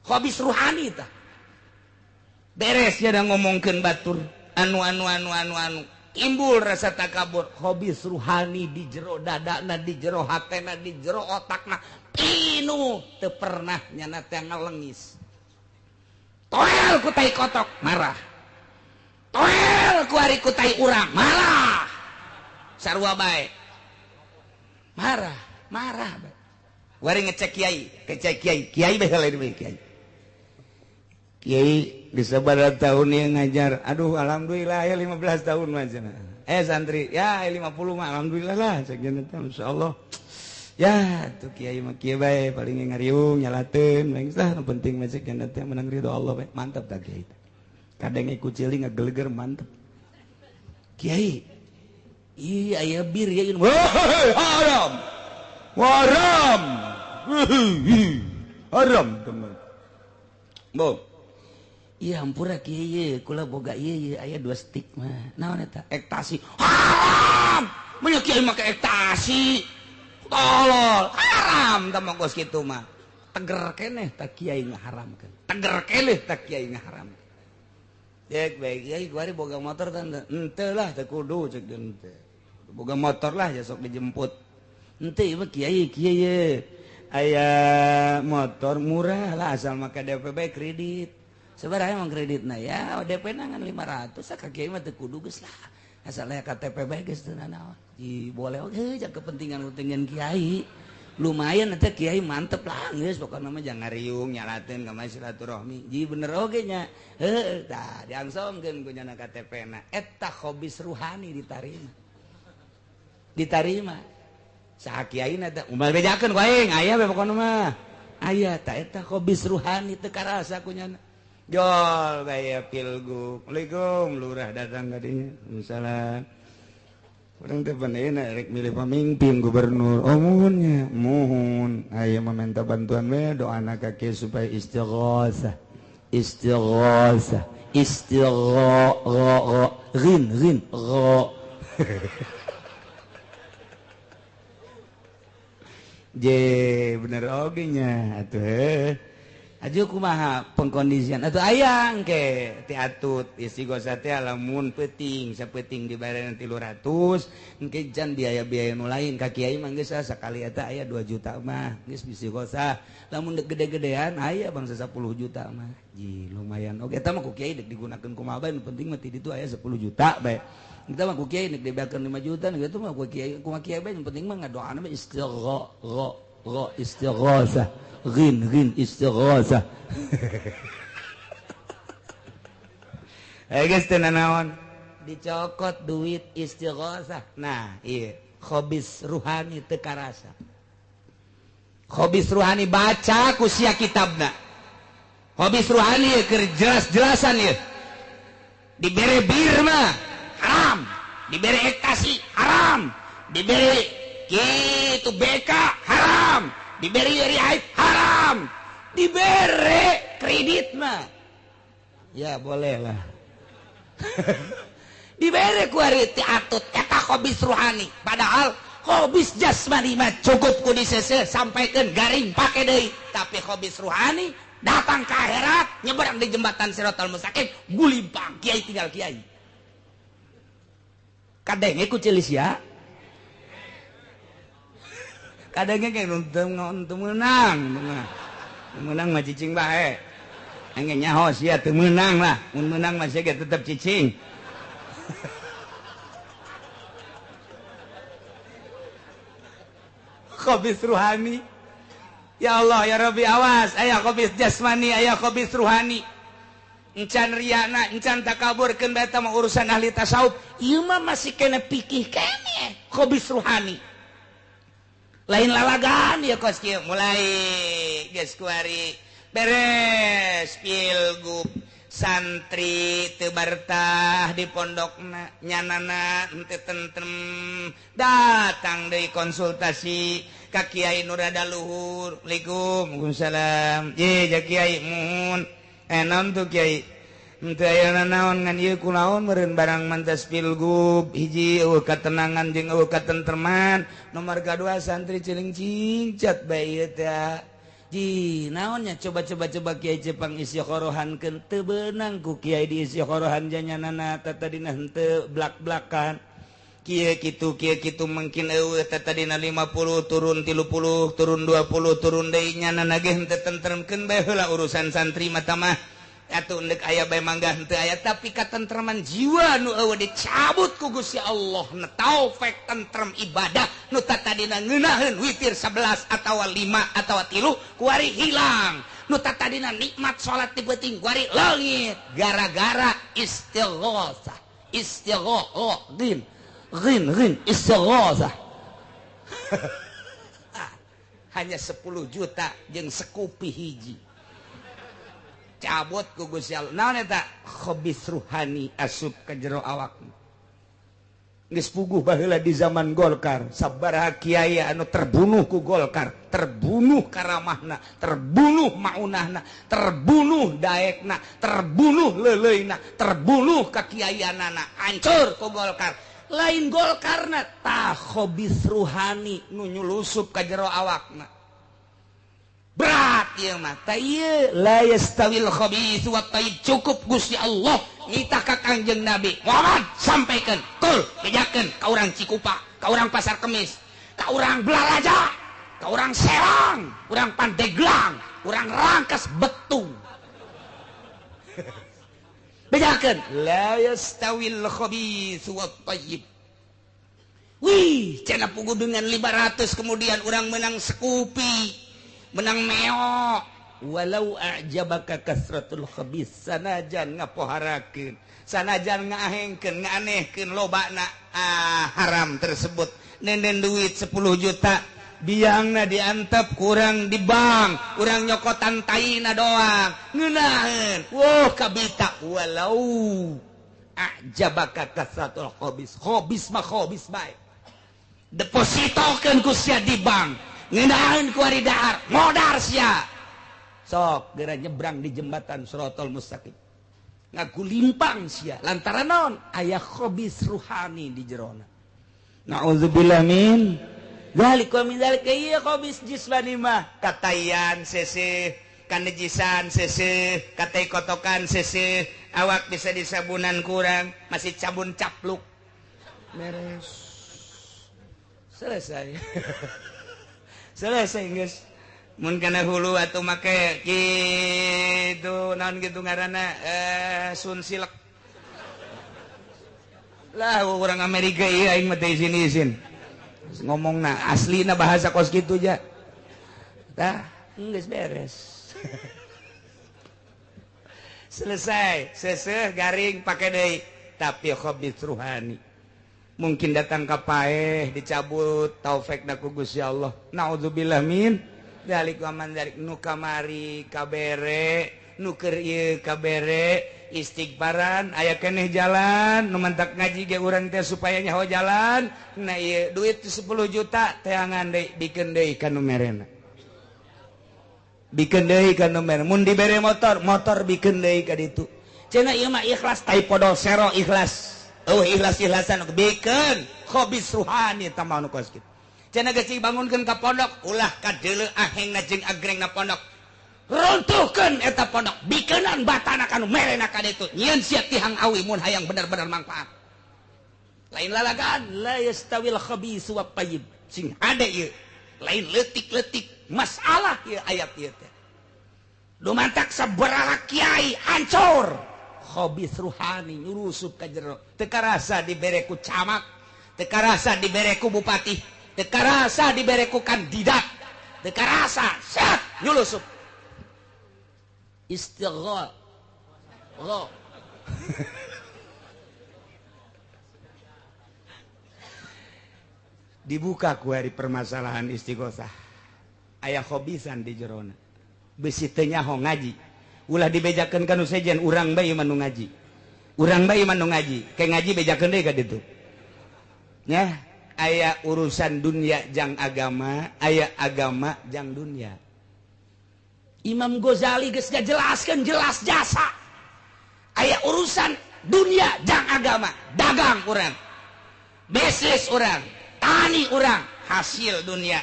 Khobis ruhani tah. Beres nya da ngomongkeun batur. Anu anu anu anu anu. Timbul rasa takabur. Khobis ruhani di jero dadana, di jero hatena, di jero otakna. Pinu teu pernah nyana teh ngalengis. Toel ku tai kotok marah. Toel ku ari ku tai urang marah. Sarua bae. Marah, marah bae. Wari ngecek kiai, ngecek kiai, kiai bae heula deui kiai. Kiai geus sabaraha tahun ieu ngajar. Aduh alhamdulillah ya 15 tahun mah cenah. Santri ya 50 mah alhamdulillah lah cek cenah teh insyaallah. Ya tuh kiai mah kieu bae paling ngariung nyalateun geus lah nu penting mah cek cenah teh menang ridho Allah bae. Mantap tah kiai. Kadang ikut ciling ngageleger mantep. Kiai, iya aya bir ya haram. Haram. Haram teman. Bo. Iya hampura kiai kula boga ieu aya 2 stik mah. Naon eta? Ektasi. Haram. Mun kiai make ektasi. Tolol, haram tah mah geus kitu mah. Teger keneh tah kiai ngaharamkeun. Teger keneh tah kiai ngaharamkeun. Cek baik kiai kuari boga motor tante. Henteu lah teu kudu cek henteu. Boga motor lah ya sok dijemput. Henteu ieu mah kiai kieu ye. Aya motor murah lah asal make DP bae kredit. Sabaraha emang kreditna ya DP na ngan 500 ka kiai mah teu kudu geus lah. Asal aya KTP bae geus teu nanaon. Ji boleh oge jang kepentingan-kepentingan kiai. Lumayan eta kiai mantep lah geus pokona mah jangan ngariung nyalateun ka mah silaturahmi. Ji bener oge nya. Heuh tah diangsongkeun ku nyana KTP na. Eta khobis ruhani ditarima. Ditarima. Saha kiai na teh umal bejakeun ku aing aya we pokona mah. Aya tah eta khobis ruhani teu karasa ku nyana. Jol bae pilgub. Assalamualaikum lurah datang ka dinya. Waalaikumsalam. Urang teh paneuna rek milih pamimpin gubernur. Oh muhunnya, muhun. Aya meminta bantuan we doana ka kieu supaya istighosah. Istighosah, istigho ghin ghin gho. Je bener oge nya atuh heuh. Aju kumaha pengkondisian atuh ayang ke ti atut istighosah teh lamun peuting sapeuting dibayar 300 engke jan biaya-biaya nu lain ka kiai mah geus sakali eta aya 2 juta mah geus istighosah lamun dek gede-gedean aya bangsa 10 juta mah ji lumayan oge eta mah ku kiai dek digunakeun kumaha bae nu penting mah ti ditu aya 10 juta bae eta mah ku kiai dek dibayarkeun 5 juta kitu mah ku kiai kumaha kiai bae nu penting mah ngadoana mah istigho istighosah ghin ghin istighosah. Geus teu nanaon dicokot duit istighosah. Nah ieu khobis ruhani teu karasa. Khobis ruhani baca ku sia kitabna. Khobis ruhani keur jelas-jelasan ieu. Dibere bir mah haram, dibere ektasi haram, dibere kitu BK haram, diberi riait haram, dibere kredit mah ya boleh lah. Dibere ku ari ti atut eta khobis ruhani. Padahal khobis jasmani mah cukup ku disese sampaikeun garing pake deui. Tapi khobis ruhani datang ke akhirat nyeberang di jembatan Siratal Mustaqim gulimpang kiai tinggal kiai. Kadenge ku celis ya. Kadangnya kayak teu meunang, meunang mah cicing bae. Engge nyaho sia teu meunang lah, mun meunang mah sia ge tetep cicing. Khobis ruhani. Ya Allah ya Rabbi awas, aya khobis jasmani, aya khobis ruhani. Encan riana, encan takabur keun bae eta mah urusan ahli tasawuf. Ieu mah masih kena pikih keneh khobis ruhani. Lain lalagan ya kos kieu mulai geus kuari beres pilgub santri teu bartah di pondokna nyanana henteu tentrem datang deui konsultasi ka kiai nu rada luhur. Assalamualaikum. Waalaikumsalam. Ye ja kiai muhun. Naon tuh kiai? Henteu aya nanaon ngan ieu kunaon meureun barang mantas pilgub hiji eueuh katenangan jeung eueuh katentreman nomor kadua santri ciling cingcat bae ieu teh. Ji naonnya coba-coba kiai Jepang istikhorohankeun teu beunang ku kiai di istikhorohan janyanana tatadina henteu blak-blakan. Kieu kitu mungkin eueuh tatadina 50 turun 30 turun 20 turun deui nyanana ge henteu tentremkeun bae heula urusan santri mah tamah. Atuh ndek aya bae manggah henteu aya tapi katentreman jiwa nu eueuh dicabut ku Gusti Allah na taufik tentrem ibadah nu tatadina ngeunaheun witir 11 atawa 5 atawa 3 kuari hilang nu tatadina nikmat salat di peuting kuari leungit gara-gara istighosah istighoh ghin ghin ghin istighosah. Hanya 10 juta jeung sekupi hiji cabut ku Gusti Allah. Naon eta? Khabis ruhani asup ka jero awak. Geus puguh baheula di zaman Golkar, sabaraha kiai anu terbunuh ku Golkar, terbunuh karamahna, terbunuh maunahna, terbunuh daekna, terbunuh leuleuna, terbunuh kakiaianana, hancur ku Golkar. Lain Golkarna tah khabis ruhani nu nyulusup ka jero awakna. Berat ieu mah. Ta ieu la yastawil khabits wat thayyib. Cukup Gusti Allah nitah ka Kangjeng Nabi Muhammad sampaikan, kul bejakeun ka urang Cikupa, ka urang Pasar Kemis, ka urang Belaraja, ka urang Serang, urang Pandeglang, urang Rangkas Betung. Bejakeun la yastawil khabits wat thayyib. Wih, cenah puguh dengan 500 kemudian urang menang sekupi, menang meok. Walau a'jabaka kasratul khabis, sanajan ngapoharakeun, sanajan ngaahengkeun, ngaanehkeun lobana haram tersebut. Nenden duit 10 juta biangna diantep kurang di bank, urang nyokotan taina doang ngeunaheun. Wah kabita walau a'jabaka kasratul khabis. Khabis mah khabis bae. Depositokeun ku sia di bank, ngeunaheun ku ari dahar, modar sia. Sok geura nyebrang di jembatan Sirotol Mustaqim. Ngagulimpang sia lantaran naon? Aya khabis ruhani di jerona. Nauzubillah min dzalik wa min dzalik. Ieu khabis jismani mah katayan seseh, kanejisan seseh, katai kotokan seseh, awak bisa disabunan kurang, masih cabun capluk. Beres. Selesai. Selesai geus. Mun kana hulu atuh make kitu naon kitu ngaranna sunsilek. Lah urang Amerika ieu aing mah teh isin-isin. Ngomongna aslina bahasa kos kitu ja. Tah, geus beres. Selesai, seseh garing pake deui. Tapi khabis ruhani. Mungkin datang ka paeh dicabut taufik na ku Gusti Allah. Nauzubillah min dzalik wa man dzalik. Nu kamari kabere, nu keur ieu kabere, istighfaran aya keneh jalan, nu mantak ngaji ge urang teh supaya nyaho jalan. Nah ieu duit 10 juta teangan deui, bikeun deui ka nu merena. Bikeun deui ka nu merena. Mun dibere motor, motor bikeun deui ka ditu. Cenah ieu mah ikhlas tai podol sero ikhlas. Oh ikhlas-ikhlasan bikeun khabis ruhani eta mah nu kos kitu. Cenah geus dibangunkeun ka pondok, ulah kadeuleu ahengna jeung agrengna pondok. Runtuhkeun eta pondok, bikeunan batana ka nu merena ka ditu. Nyieun sia tihang awi mun hayang bener-bener manfaat. Lain lalagan la yastawil khabis wa thayyib. Sing hade ieu. Lain leutik-leutik masalah ieu ayat ieu teh. Dumantak sabaraha kiai hancur. Khabis ruhani nyurusup ka jero. Teu karasa dibere ku camat, teu karasa dibere ku bupati, teu karasa dibere ku kandidat, teu karasa set nyulusup. Istighfar. Dibuka ku hari permasalahan istighosah. Aya khobisan di jerona. Besi teu nyaho ngaji. Ulah dibejakeun ka nu sejen, urang bae mah nu ngaji. Urang bae mah nu ngaji. Ke ngaji bejakeun deui ka ditu. Nya, aya urusan dunia jang agama, aya agama jang dunia. Imam Ghazali geus ngajelaskeun jelas jasa. Aya urusan dunia jang agama, dagang urang, bisnis urang, tani urang, hasil dunia.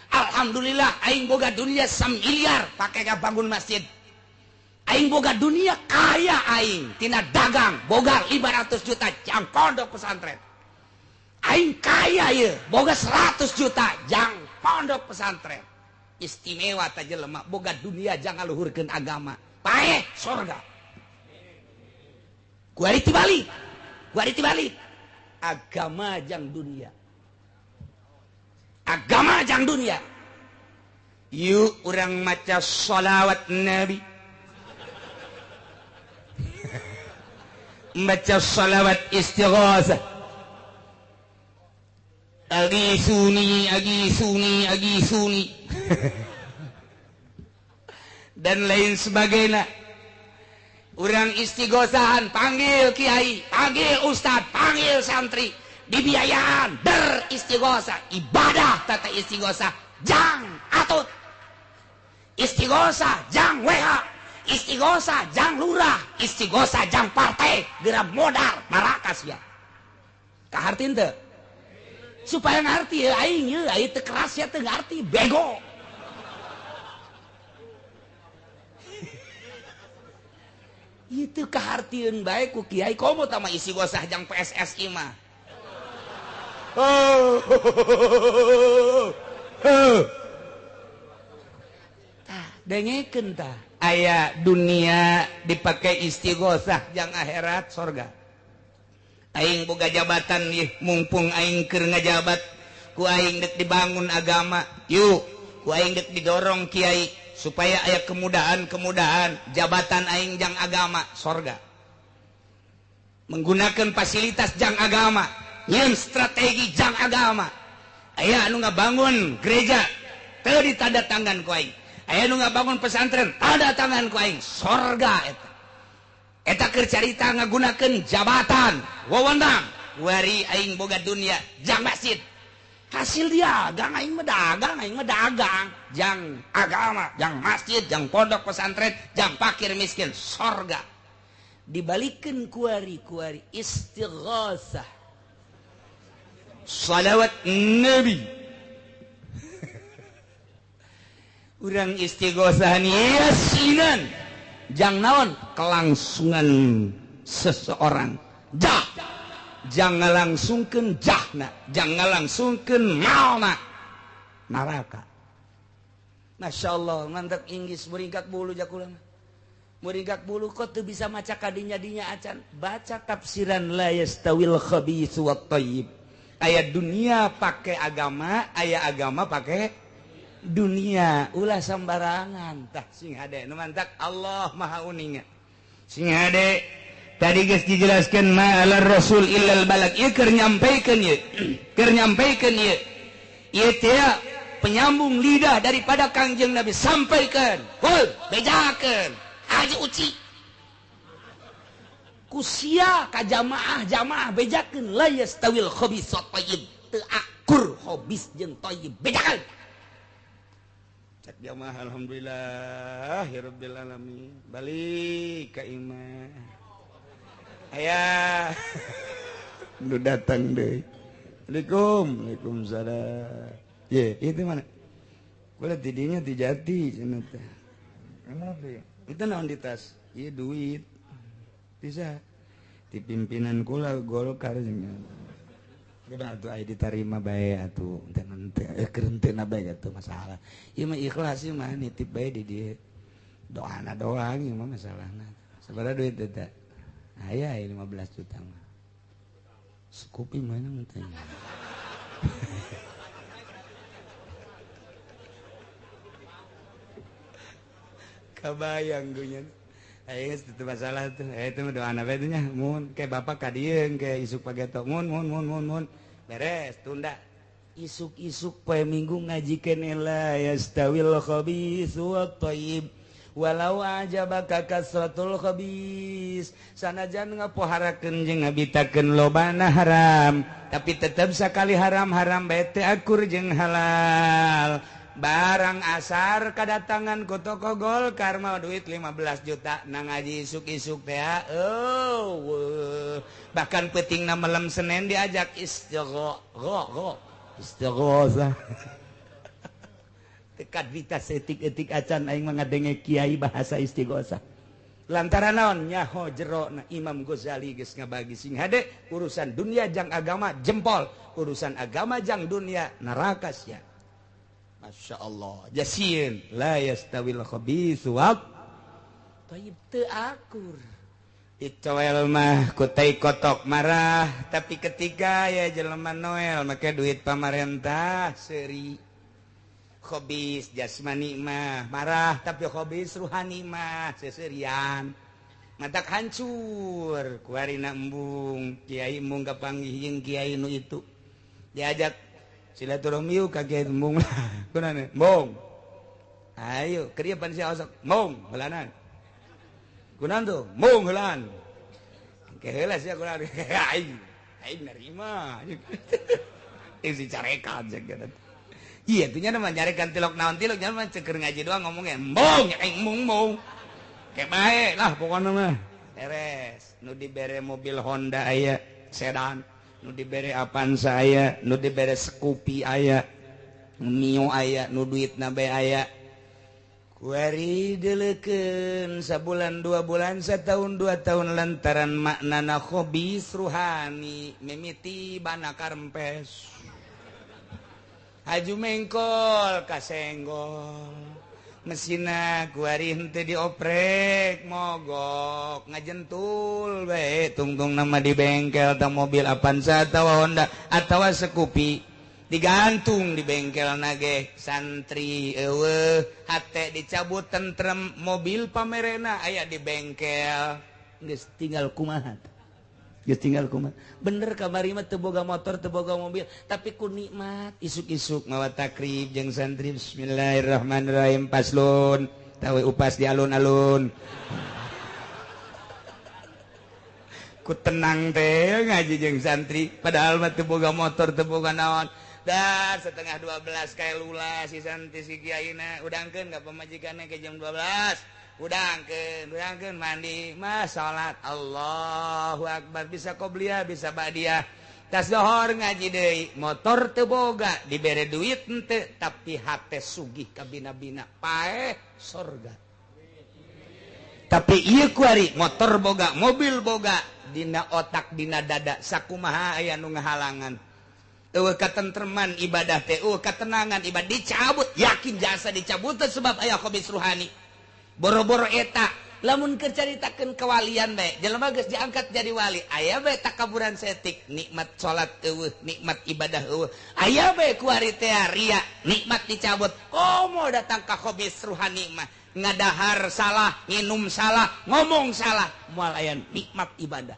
Alhamdulillah aing boga dunia 1 miliar pake bangun masjid. Aing boga dunia kaya aing tina dagang boga 500 juta jang pondok pesantren. Aing kaya ieu boga 100 juta jang pondok pesantren. Istimewa ta jelema boga dunia jang ngaluhurkeun agama. Paeh sorga. Kuari tibalik, kuari tibalik. Agama jang dunia. Agama jang dunia. Yuk urang maca sholawat Nabi. Baca sholawat istighosah. Agisuni, agisuni, agisuni. Dan lain sebagainya. Urang istighosahan, panggil kiai, panggil ustad, panggil santri, dibiayaan beristighosah, ibadah tata istighosah, jang atut. Istighosah jang WH, istighosah jang lurah, istighosah jang partai, geura modar marakas ya. Kaharti teu? Supaya ngarti ya aing ye, aing teu keras ya teu ngarti, bego. Itu kahartieun bae ku kiai komo tama istighosah jang PSSI mah. Oh. Tah, dengekeun tah. Aya dunia dipakai istighosah jang akhirat sorga. Aing boga jabatan yeuh, mumpung aing keur ngajabat, ku aing deuk dibangun agama. Yuk, ku aing deuk didorong kiai supaya aya kemudahan-kemudahan jabatan aing jang agama sorga. Menggunakan fasilitas jang agama, nyeun strategi jang agama. Aya anu ngabangun gereja teu ditanda tangan ku aing. Aya nu ngabangun pesantren tanda tangan ku aing, sorga eta. Eta keur carita ngagunakeun jabatan wewenang, wari aing boga dunia jang masjid. Hasil dagang aing mah dagang, aing mah dagang jang agama, jang masjid, jang pondok pesantren, jang fakir miskin, sorga. Dibalikeun kuari-kuari istighosah. Salawat Nabi. Urang istighosahan yasinan jang naon kelangsungan seseorang jah, jangan langsungkeun jahna, jangan langsungkeun malna neraka. Masya Allah, mantap Inggris muringkak bulu jakulang muringkak bulu kok teu bisa maca kadinya dinya acan baca tafsiran la yastawil khabitsu wat thayyib. Aya dunia pakai agama, aya agama pakai dunia, ulah sembarangan. Tah sing hade nu mantak Allah Maha uninga. Sing hade tadi geus dijelaskeun ma alar rasul illal balag. Ieu keur nyampikeun ieu. Keur nyampikeun ieu. Ieu teh penyambung lidah daripada Kangjeng Nabi sampaikan. Hul, bejakeun. Haji Uci. Kusia ka jamaah jamaah bejakeun la yastawil khabis wat thayyib. Teu akur khabis jeung thayyib bejakeun. Cek jamaah alhamdulillah ya rabbil alamin. Balik ka imah. Aya nu datang deui. Assalamualaikum. Waalaikumsalam. Ye, itu mana? Kula tidinya ti jati cenah teh. Kenapa? Itu naon di tas? Ieu duit. Bisa di pimpinan kula Golkar cenah. Udah atuh aya ditarima bae atuh, henteu henteu bae atuh masalah. Ieu mah ikhlas ieu mah nitip bae di dieu. Doana doang ieu mah masalahna. Sabaraha duit eta? Aya 15 juta mah. Sekupi mana mun teh. Kabayang gue nya. Ayo itu masalah tuh. Itu mah doana bae nya. Mun ke bapak ka dieu ke isuk pageto mun mun mun mun mun. Beres tunda. Isuk-isuk poe Minggu ngaji keneh la yastawil khabitsu wat thayyib. Walau ajabaka kasratul khabis. Sanajan ngapoharakeun jeung ngabitakeun lobana haram, tapi tetep sakali haram-haram bae teu akur jeung halal. Barang asar kedatangan ku toko Golkar mau duit 15 juta nang ngaji isuk-isuk teh. Oh, bahkan peutingna malam Senin diajak istighosah. Istighosah. Tekat vita setik-etik acan aing mah ngadenge kiai bahasa istighosah. Lantaran naon nyaho jerona Imam Ghazali geus ngabagi sing hade urusan dunia jang agama jempol, urusan agama jang dunia neraka sia. Masya Allah, jasieun la yastawil khabitsu wat thayyib teu akur. Dicoel mah ku tai kotok marah, tapi ketika ya jelema Noel make duit pamarentah seuri. Khobis jasmani mah marah, tapi khobis ruhani mah seserian. Matak hancur kuarina embung, kiai embung kapanggih jeung kiai nu itu. Diajak silaturahmi yuk ka kiai embung lah. Kunaon? Embung. Ayo, keur ieu pan sia osok. Embung heulanan. Kunaon tuh? Embung heulaan. Ke heula sia kunaon? Aing. Aing nerima. Isi carekan jeung gitu. Iya, tuh nya mah nyarekan tilok naon tilok nya mah ceker ngaji doang ngomongnya embung, aing embung. Kayak bae lah pokoknya mah. Beres. Nu dibere mobil Honda aya, sedan. Nu dibere Avanza aya, nu dibere Scoopy aya, Mio aya, nu duitna bae aya. Kuari deleukeun sabulan 2 bulan setahun 2 tahun lantaran maknana khobis ruhani mimiti bana karempes. Haju mengkol kasenggol. Mesina kuari henteu dioprek mogok ngajentul bae tungtung nama di bengkel ta mobil Avanza atawa Honda atawa Scoopy digantung di bengkel nage santri eueuh hate dicabut tentrem mobil pamerena aya di bengkel geus tinggal kumaha. Geus tinggal kumaha. Bener kamari mah teu boga motor teu boga mobil tapi ku nikmat isuk-isuk mawa takrib jeung santri bismillahirrahmanirrahim paslon tawe upas di alun-alun. Ku tenang teh ngaji jeung santri padahal mah teu boga motor teu boga naon. Dah 11:30 kayak lula si santri si kiaina udangkeun ka pamajikanna ke jam 12. Udangkeun mandi mah salat Allahu akbar bisa qobliyah bisa ba'diyah. Tas dohor ngaji deui motor teu boga dibere duit henteu tapi hate sugih ka bina-bina paeh sorga. Tapi ieu kuari motor boga mobil boga dina otak dina dada sakumaha aya nu ngahalangan. Eueuh katentreman ibadah teh eueuh katenangan ibadah dicabut yakin jasa dicabut sebab aya khobis ruhani. Boro-boro eta lamun keur caritakeun kewalian bae jelema geus diangkat jadi wali aya bae takaburan setik nikmat salat eueuh nikmat ibadah eueuh aya bae kuari teh ria nikmat dicabut komo datang ka khobis ruhani mah ngadahar salah nginum salah ngomong salah moal aya nikmat ibadah.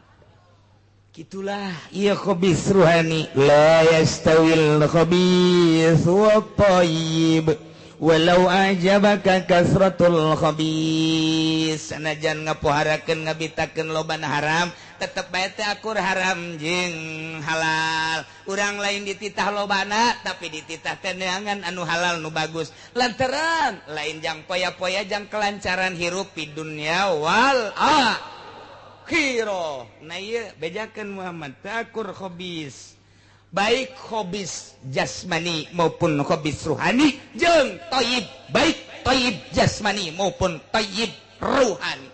Gitulah ieu khobis ruhani la yastawil khabis wa thayyib walau ajabaka kasratul khabis. Sanajan ngapoharakeun ngabitakeun loban haram tetep bae teh akur haram jeung halal. Urang lain dititah lobana tapi dititah teh neangan anu halal nu bagus lantaran lain jang poya-poya jang kelancaran hirup di dunya wal akhirah. Nah ieu bejakeun Muhammad teh akur khabis baik khobis jasmani maupun khobis ruhani jeung thayyib baik thayyib jasmani maupun thayyib ruhani.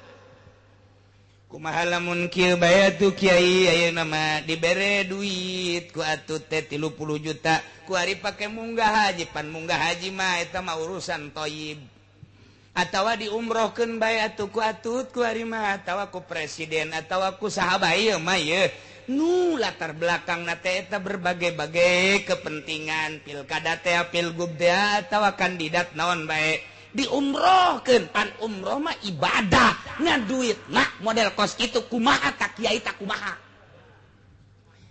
Kumaha lamun kieu bae atuh kiai ayeuna mah dibere duit ku atuh teh 30 juta ku ari pake munggah haji pan munggah haji mah eta mah urusan thayyib. Atawa diumrohkeun bae atuh ku atut ku ari mah atawa ku presiden atawa ku saha bae ieu mah ieu nu latar belakang na teh eta berbagai-bagai kepentingan pilkada teh pilgub teh atawa kandidat naon bae diumrohkeun pan umroh mah ibadah ngan duit nah model kos kitu kumaha ka kiai tak kumaha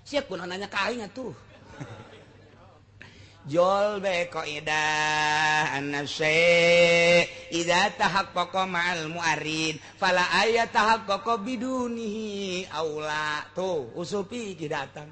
sia kunaon nanya ka aing atuh jol bae qaidah an-nafsi idza tahaqqaqa ma'al mu'arid fala ayat tahaqqaqa bidunihi aula. Tuh usul fikih datang,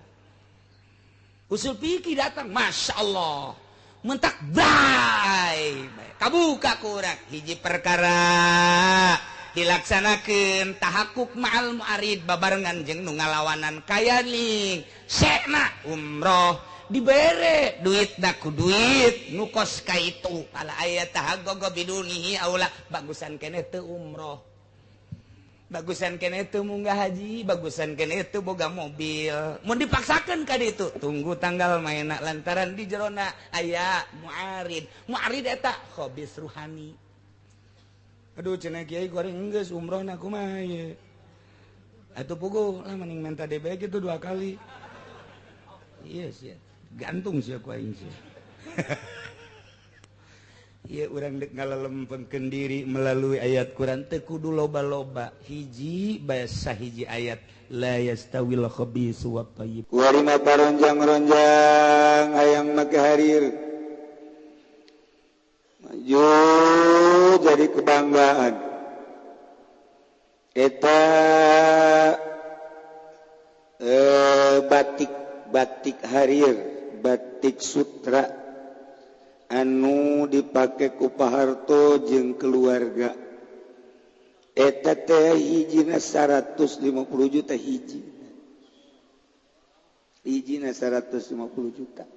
usul fikih datang masyaallah mentak bae kabuka kurang hiji perkara dilaksanakeun tahakkuk ma'al mu'arid babarengan jeung nu ngalawanan kayaning sekna umroh dibere duit daku duit nu kos ka itu pala aya tahagogo bidunihi aula bagusan keneh teu umroh bagusan keneh teu munggah haji bagusan keneh teu boga mobil mun dipaksakeun ka ditu tunggu tanggal maena lantaran di jerona aya muarid muarid eta khobis ruhani. Aduh cenah kiai goreng geus umrohna kumaha ieu Atuh puguh lah mending minta DB gitu 2 kali. Iya sih, gantung sih aku aing sih. Iya urang dek ngalalempengkeun diri melalui ayat Quran teu kudu loba-loba. Hiji bahasa hiji ayat la yastawil khabisu wat thayyib. Warima paronjang-ronjang hayang make harir. Maju jadi kebanggaan. Eta batik batik harir, batik sutra anu dipake ku Pak Harto jeung keluarga. Eta teh hijina 150 juta hiji. Hijina 150 juta.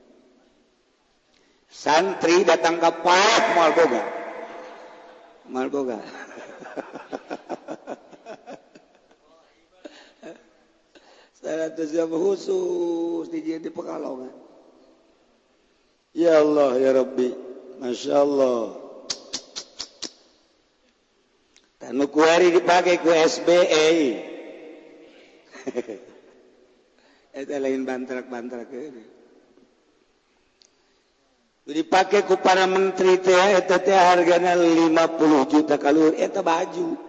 Santri datang ke Pak moal boga. Moal boga. 100 khusus di Pekalongan. Ya Allah ya Rabbi, Masya Allah. Tanu kuari dipakai ku SBE. Eta lain bantrak-bantrak ini. Dipakai ku para menteri teh eta teh hargana 50 juta kalur eta baju.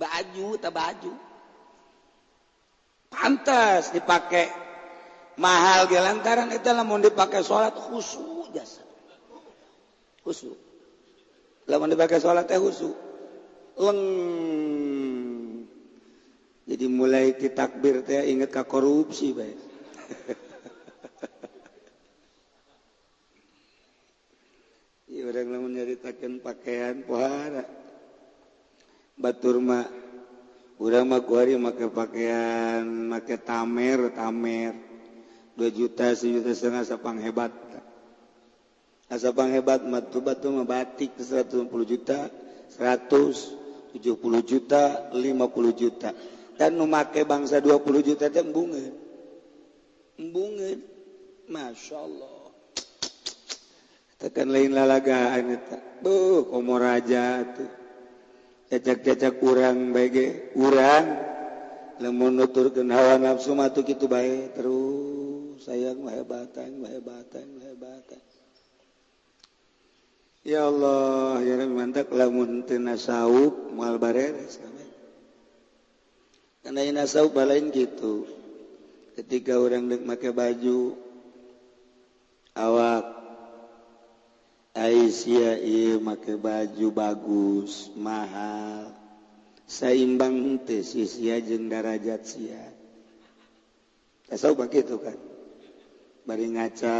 Baju eta baju. Pantas dipakai mahal ge lantaran eta lamun dipake salat khusyuk jasa. Khusyuk. Lamun dipake salat teh khusyuk. Leng. Jadi mulai ti takbir teh inget ka korupsi bae. Ieu urang lamun nyaritakeun pakaian pohara. Batur mah urang mah kuari make pakaian make tamer 2 juta 1,5 juta sapang hebat. Sapang hebat mah batu mah batik 150 juta, 170 juta, 50 juta. Dan nu make bangsa 20 juta teh embungeun. Embungeun. Masya Allah. Tekan lain lalagaan eta. Beuh, komo raja tuh. Cacak-cacak urang bae ge, urang lamun nuturkeun hawa nafsu mah tuh kitu bae terus. Sayang hebatan hebatan hebatan. Ya Allah, ya Rabbi mantak lamun teu nasaup moal bareres kabeh. Kana nasaup balain kitu. Ketika urang deuk make baju awak Aisyah ieu make baju bagus, mahal. Saimbang teu si sia jeung darajat sia. Tasawuf kitu kan. Bari ngaca.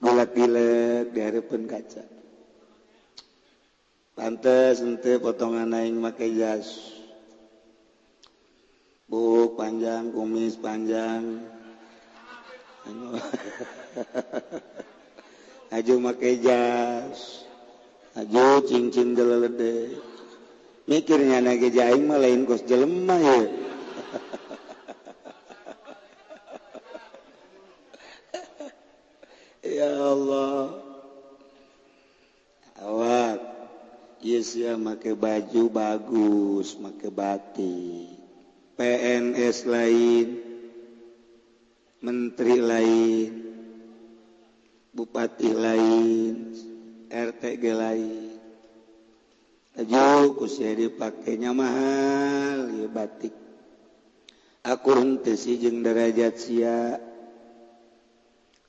Golek-golek di hareupeun kaca. Pantes henteu potongan aing make jas. Buk panjang, kumis panjang. Aju make jas. Aju cincin delelede. Mikirnya na ge aing mah lain kos jelema ye. Ya Allah. Awak ieu sia make baju bagus, make batik. PNS lain, menteri lain, bupati lain, RT ge lain. Aju ku sia dipakenya mahal ieu batik. Aku henteu sih jeung derajat sia.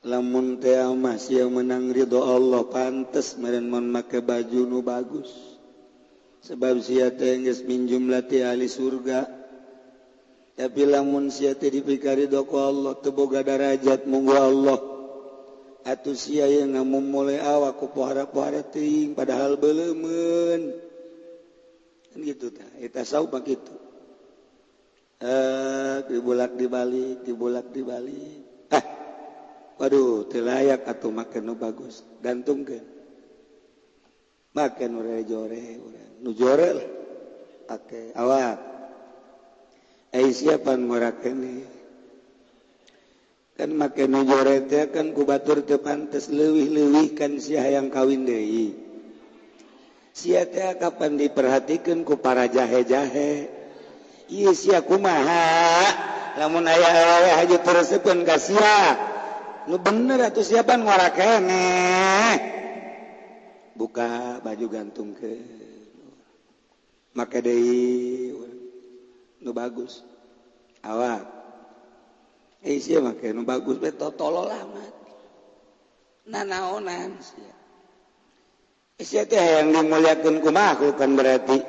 Lamun teh mah sia menang ridho Allah pantes meureun mun make baju nu bagus. Sebab sia teh geus minjumlah ti ahli surga. Tapi lamun sia teh dipika ridho ku Allah teu boga darajat munggu Allah. Atuh sia yang ngamumule awak ku pohara-pohara teuing padahal beuleumeun. Kan gitu tah, eta saub mah kitu. Dibulak dibalik, dibulak dibalik. Ah. Waduh, teu layak atuh make nu bagus. Gantungkeun. Make nu jore urang. Nu jore lah. Pake awak. Ai siapa ngora keneh? Kan make nu jore teh kan ku batur teu pantes leuwih-leuwih kan sia hayang kawin deui. Sia teh kapan diperhatikeun ku para jahe-jahe. Ieu sia kumaha? Lamun aya awewe haju teresepeun ka sia. Nu bener atuh sia pan ngora keneh. Buka baju gantungkeun. Make deui nu bagus. Awak. Eh sia make nu bagus we tolol amat. Nanaonan sia. Sia teh hayang dimuliakeun ku makhluk kan berarti.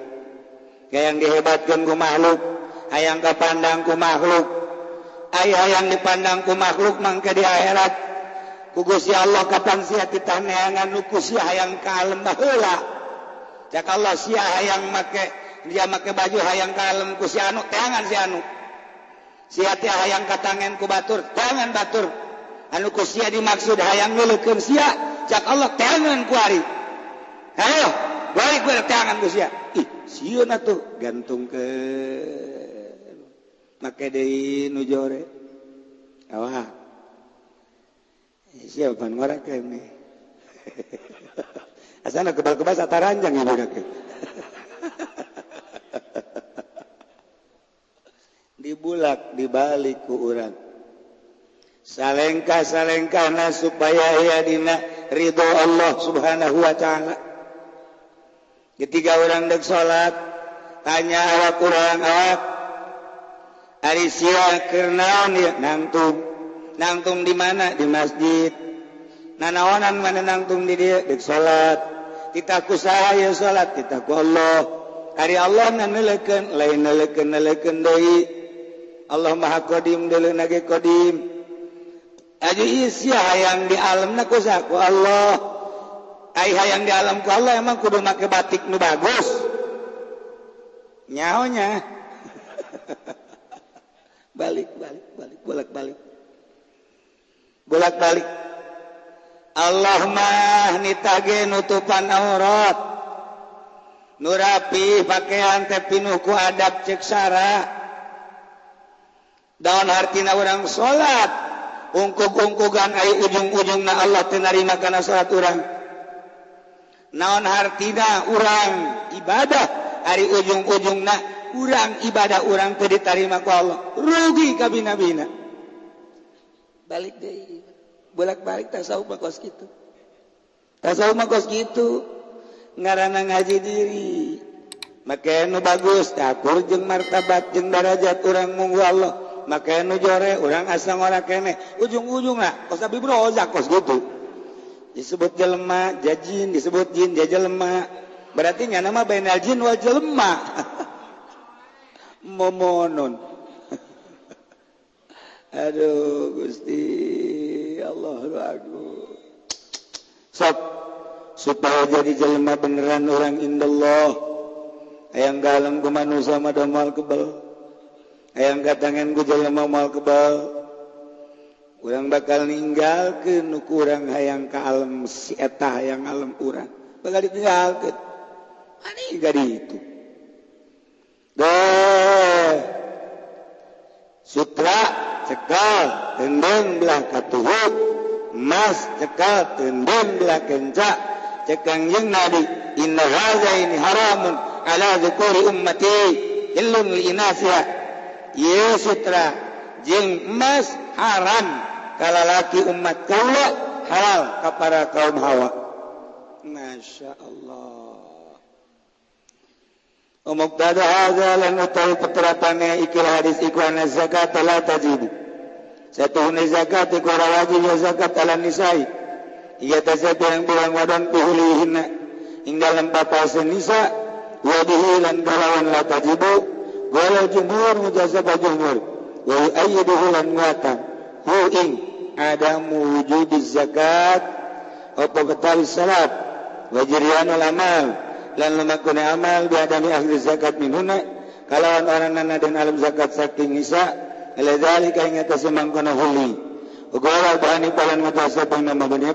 Hayang dihebatkeun ku makhluk, hayang kapandang ku makhluk. Aya hayang dipandang ku makhluk mangke di akhirat. Ku Gusti Allah kapan sia titah neangan nu ku sia hayang ka alem baheula. Cak Allah sia hayang make dia make baju hayang ka alem ku si anu teangan si anu. Sia teh hayang katangen ku batur, teangan batur. Anu ku sia dimaksud hayang ngeuleukeun sia, cak Allah teangan ku ari. Ayo, balik gue teangan ku sia. Ih, sieun atuh gantungkeun. Make deui nu jore. Awak. Sia pan ngora keneh. Asana kebal-kebal sataranjang ieu budak. Dibulak dibalik ku urang. Salengkah-salengkahna supaya aya dina ridho Allah Subhanahu wa taala. Ketika orang dek salat, tanya awak urang awak. Ari sia keur naon ieu? Nangtung. Nangtung di mana? Di masjid. Nanaonan mana nangtung di dieu? Dek salat. Titah ku saha ieu salat? Titah ku Allah. Ari Allah na neuleukeun, lain neuleukeun deui. Allah Maha Qadim deuleu ge Qadim. Aja sia hayang di alamna ku saha? Ku Allah. Ai hayang di alam ku Allah emang kudu make batik nu bagus. Nyaonya. Balik balik balik bolak balik. Bolak balik. Allah mah nitage nutupan aurat. Nu rapi pakaian teh pinuh ku adab ceuk sara. Daun hartina urang salat, ungkug-ungkugan ai ujung-ujungna Allah teu narima kana salat urang. Naon hartina urang ibadah ari ujung-ujungna urang ibadah urang teu ditarima ku Allah. Rugi kabina-bina. Balik deui. Bolak-balik tasawuf mah kos kitu. Tasawuf mah kos kitu. Ngaranna ngaji diri. Make nu bagus takur jeung martabat jeung darajat urang munggu Allah. Make nu jore urang asa ngora keneh. Ujung-ujungna kos Abi Rozak kos kitu. Disebut jelema jajin, disebut jin jelema. Berarti nya nama bainal jin wal jelema. Momonon. Aduh Gusti Allahu Akbar. Sok supaya jadi jelema beneran orang indallah. Hayang galem ku manusia mah moal kebal. Hayang katangen ku jelema moal kebal. Urang bakal ninggalkeun nu kurang hayang ka alam si eta hayang alam urang. Bakal ditinggalkeun. Ani gadi itu. Deh. Sutra cekal tendeng belah katuhu, emas cekal tendeng belah kenca. Cekang jeung Nabi, inna hadza ini haramun ala dzukuri ummati illum li inasiha. Ieu sutra jeung emas haram kalalaki umat kaula, halal ka para kaum hawa. Masya Allah. Muqtada hadza lan utawi peterapane ikilah hadis iku anna zakat la tajibu. Satuhune zakat iku ora wajib ya zakat ala nisai. Ieu teh yang bilang wadon pihulihinna ing dalem papasen nisa wa bihi lan kalawan la tajibu. Qala jumhur mujazab jumhur wa ayyiduhu lan nguatan hu ing adamu wujudiz zakat apa batal salat wa jiryanul amal lan lumakune amal biadami ahli zakat minhuna kalawan oranana dan alam zakat saking nisa ala zalika ing atase mangkono huli uga bahani palan mutasa nama bani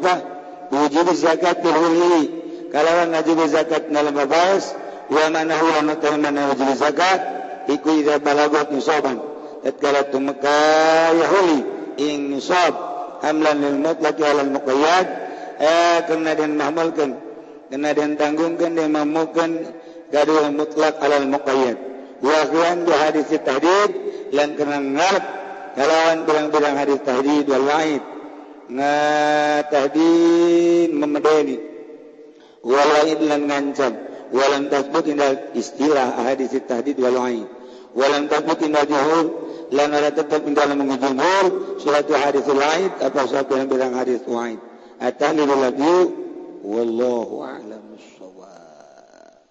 wujud zakat huli kalawan wajib zakat dalam babas wa manahu wa mana wajib zakat iku idza balagat nisaban tatkala tumeka yahuli ing nisab hamlan lil mutlaq ala al muqayyad karena den mahmalkeun kena den tanggungkeun den mamukeun gaduh mutlak alal muqayyad wa khian bi hadis tahdid lan kena ngarep kalawan pirang-pirang hadis tahdid wal wa'id ngatahdid memedeni wal wa'id lan ngancam walam tasbut indal istilah hadis tahdid wal wa'id walam tasbut indal jumhur lan ada tetap indal jumhur suatu hadis wa'id atau suatu yang bilang hadis wa'id at-tahlil lagi wallahu a'lam bissawab.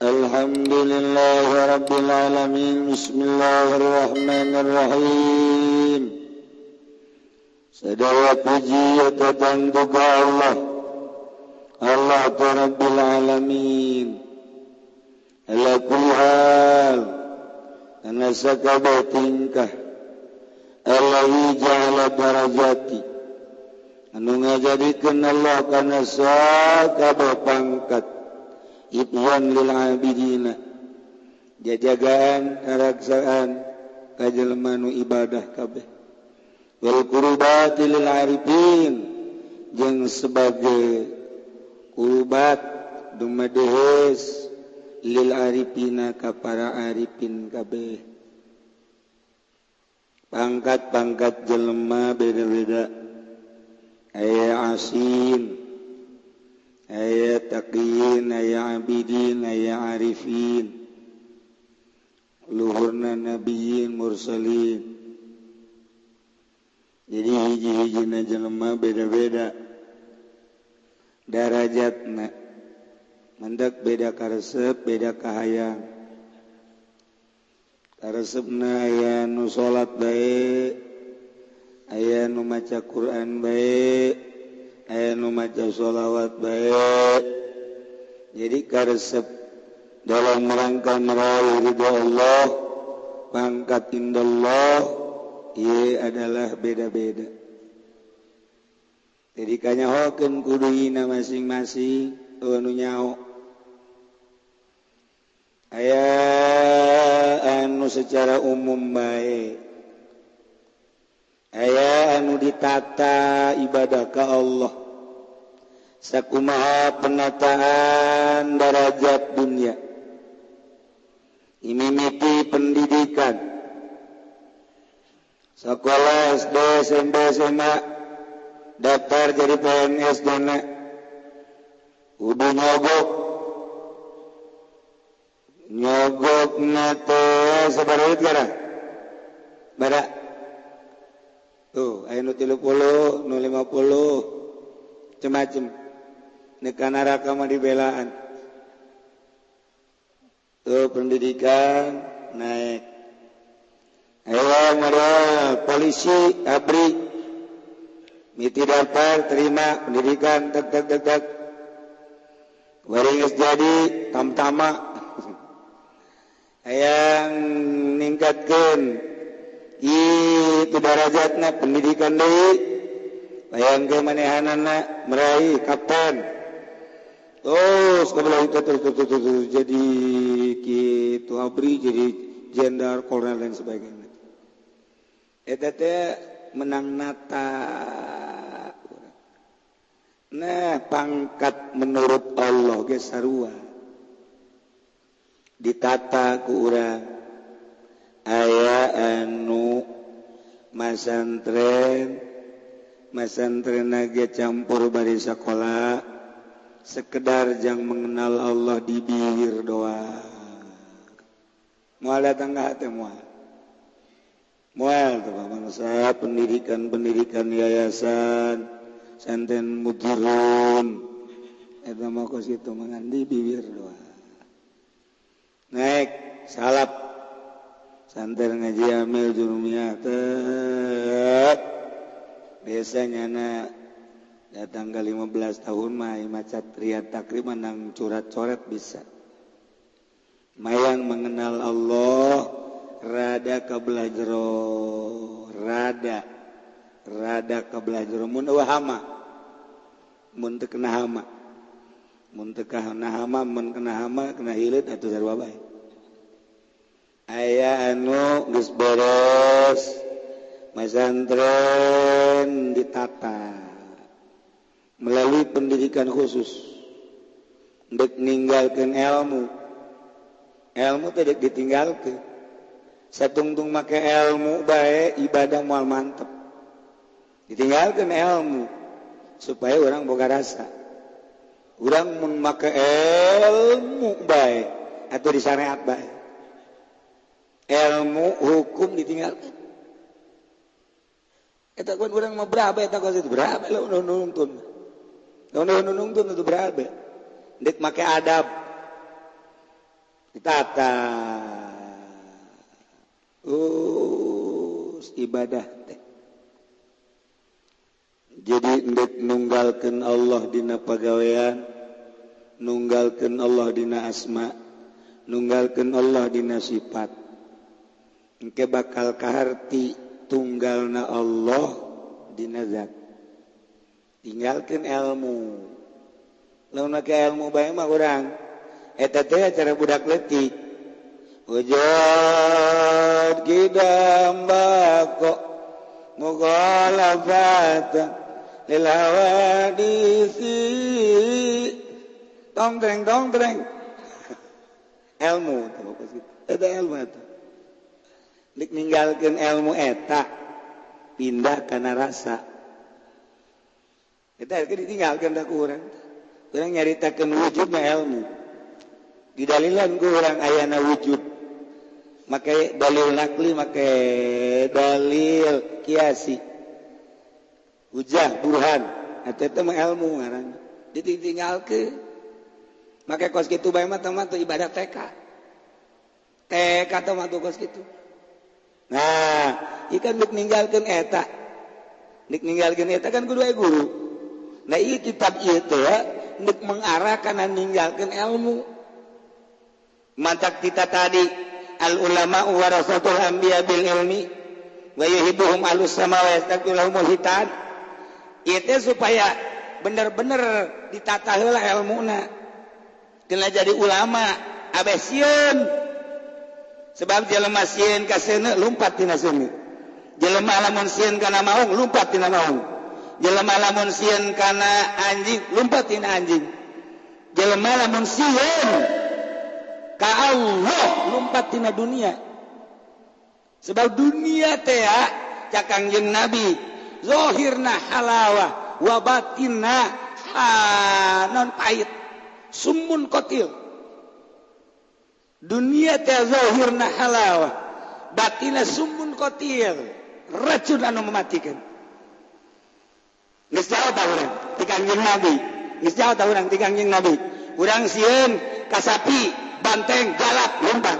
Alhamdulillahi rabbil alamin. Bismillahirrahmanirrahim. Sedaya puji datang duka Allah. Allah rabbil alamin. Ala kulli hal kana sakabeh tingkah allazi ja'ala darajati anu ngajadikeun Allah kana sakabeh pangkat ibwan lil abidina jajagaan karaksaan ka jelema nu ibadah kabeh wal qurbati lil arifin jeung sebagai qurbat dumadehes lil arifina ka para arifin kabeh. Pangkat-pangkat jelema beda-beda, aya asin, aya taqiyin, aya abidin, aya arifin, luhurna nabiyin mursalin. Jadi hiji-hijina jelema beda-beda darajatna, mendak beda karesep, beda kahayang. Karesepna aya nu salat bae, aya nu maca Quran bae, aya nu maca sholawat bae. Jadi karesep dalam rangka meraih ridha Allah, pangkat indallah, ieu adalah beda-beda. Jadi kanyahokeun kudu hina masing-masing anu nyaho. Aya anu secara umum bae, aya anu ditata ibadah ka Allah sakumaha penataan darajat dunia, imimiti pendidikan sekolah SD, SMP, SMA, daftar jadi PNS dana kudu nyogok nyogok nate sabaraha duit gara bara tuh aya nu 30 nu 50 macem-macem nekan neraka mah dibelaan. Tuh pendidikan naik, ayo model polisi ABRI miti daftar terima pendidikan tek tek tek tek waringis jadi tamtama. Hayang ningkatkeun itu darajatna pendidikan deui, hayang ke manehanana meraih kapten terus kebelah itu terus terus terus, terus jadi kitu ABRI jadi jenderal kolonel dan sebagainya. Eta teh menang nata. Nah pangkat menurut Allah ge sarua ditata ku urang. Aya anu masantren, masantren ge campur bari sakola sekedar jang mengenal Allah di bibir doang. Moal datang ka hate moal. Moal tuh bangsa pendidikan-pendidikan yayasan santen mudirun eta mah kos kitu mangan di bibir doang. Naik salap santen ngaji amil jurumiyah teh biasanya na datang ke 15 tahun mah maca riyad takrib menang curat-coret bisa. Mayang mengenal Allah rada kebelah jero, rada rada kebelah jero mun eueuh hama, mun teu kena hama, mun teu kena hama, mun kena hama kena hileut atuh sarua bae. Aya anu geus beres masantren ditata melalui pendidikan khusus ndek ninggalkeun ilmu. Ilmu teh dek ditinggalkeun. Satungtung make ilmu bae ibadah moal mantep. Ditinggalkeun ilmu supaya orang boga rasa. Urang mun make ilmu bae atau di syariat bae. Ilmu hukum ditinggalkan. Eta kan urang mah berabe eta kos itu berabe lah nungtun. Nungtun itu berabe. Ndek make adab. Ditata. Ibadah teh. Jadi ndek nunggalkeun Allah dina pagawean, nunggalkeun Allah dina asma, nunggalkeun Allah dina sifat. Engke bakal kaharti tunggalna Allah dina zat. Tinggalkeun ilmu. Lamun make ilmu bae mah urang eta teh acara budak leutik. Wujud gidam bako mughalafatan lil hawadisi tong treng ilmu eta ilmu eta dik ninggalkeun ilmu eta pindah kana rasa eta ditinggalkeun da ku urang. Urang nyaritakeun wujud mah ilmu didalilan ku urang ayana wujud make dalil nakli make dalil kiasi hujah burhan eta teh mah ilmu ngaranna ditinggalkeun make kos kitu bae mah teh ibadah TK TK teh mah kos kitu. Nah ieu kan deuk ninggalkeun eta deuk ninggalkeun eta kan kudu aya guru. Nah ieu kitab ieu teh deuk mengarah kana ninggalkeun ilmu. Mantak kita tadi al ulama warasatul anbiya bil ilmi wa yuhibbuhum alus sama wa yastaqilahumul hitan. Ieu teh supaya bener-bener ditata heula ilmuna. Kena jadi ulama abeh sieun. Sebab jelema sieun ka seuneu lumpat tina seuneu. Jelema lamun sieun kana maung lumpat tina maung. Jelema lamun sieun kana anjing lumpat tina anjing. Jelema lamun sieun ka Allah lumpat tina dunia. Sebab dunia teh cak Kangjeng Nabi zahirna halawah wa batinna non pahit summun qatil. Dunia teh zahirna halawah batinna summun qatil, racun anu mematikan. Geus jauh ta urang ti Kangjeng Nabi, geus jauh ta urang ti Kangjeng Nabi. Urang sieun ka sapi banteng galak lompat,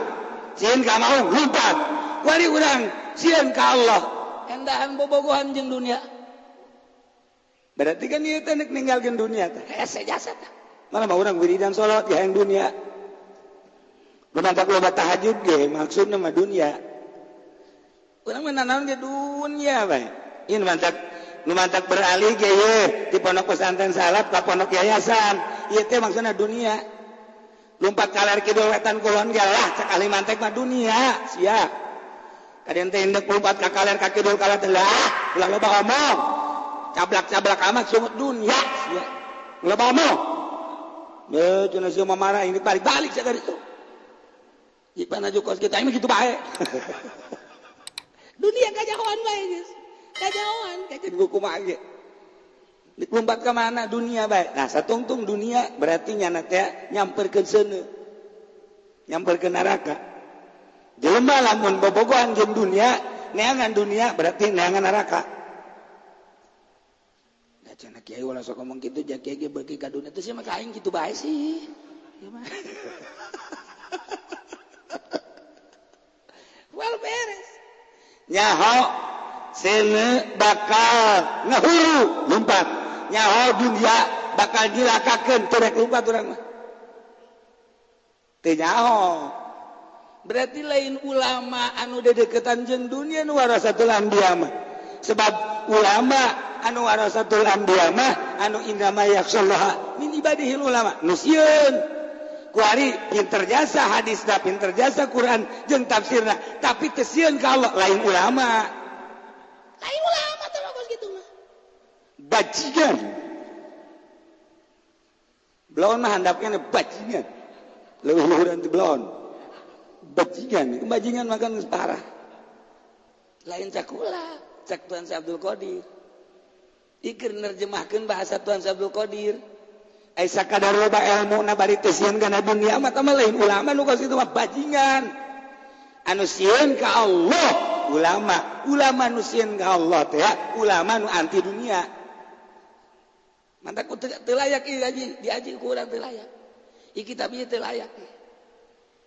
sieun ka maung lompat. Wali urang sieun ka Allah endahan bobogohan jeung dunia. Berarti kan ieu teh nek ninggalkeun dunia teh hese jasa teh. Malah mah urang wiridan salat ge hayang dunia. Lumantak loba tahajud ge maksudna mah dunia. Urang mah nanaon ge dunia bae. Ieu mantak nu mantak beralih ge ye di pondok pesantren salaf ka pondok yayasan. Ieu teh maksudna dunia. Lumpat kaler kidul wetan kulon ge lah cek ahli mantek mah dunia sia. Kadian teh indek lumpat ka kaler ka kidul kaler teh lah ulah loba omong. Cablak-cablak amat sungut dunia sia. Loba omong. Beuh cenah sia mah marah ini balik-balik sia dari itu. Ipan aju kos kita ini kitu bae. Dunia kajahoan bae geus. Kajahoan kajian buku mah ge. Lompat ke mana dunia bae. Nah satungtung dunia berarti nyana teh nyamperkeun seuneu. Nyamperkeun neraka. Jelema lamun bobogohan jeung dunia, neangan dunia berarti neangan neraka. Da cenah kiai ulah sok ngomong kitu ja kiai ge beuki ka dunia teh sia mah ka aing kitu bae sih. Gimana? Well beres. Nyaho seuneu bakal ngahuru lumpat. Nyaho dunia bakal dilakakeun teu rek lumpat urang mah. Teu nyaho. Berarti lain ulama anu dedeketan jeung dunia nu warasatul anbiya mah. Sebab ulama anu warasatul anbiya mah anu innama yakhshallaha min ibadihil ulama. Nu sieun Kuari pinter jasa hadisna, pinter jasa Quran jeung tafsirna, tapi teu sieun ka Allah, lain ulama. Lain ulama teh bagus kitu mah. Bajingan. Belon mah handapnya bajingan. Leuwih luhuran ti belon. Bajingan, bajingan makan geus parah. Lain cakula, cak Tuan Syekh Abdul Qadir. Iker nerjemahkeun bahasa Tuan Syekh Abdul Qadir. Ai sakadar loba elmuna bari teu sieun kana dunia mah tah lain ulama nu kos kitu mah bajingan. Anu sieun ka Allah ulama, ulama nu sieun ka Allah teh ulama nu anti dunia. Mantak teu layak ieu diaji, diaji ku urang teu layak. Ieu kitab ieu teu layak.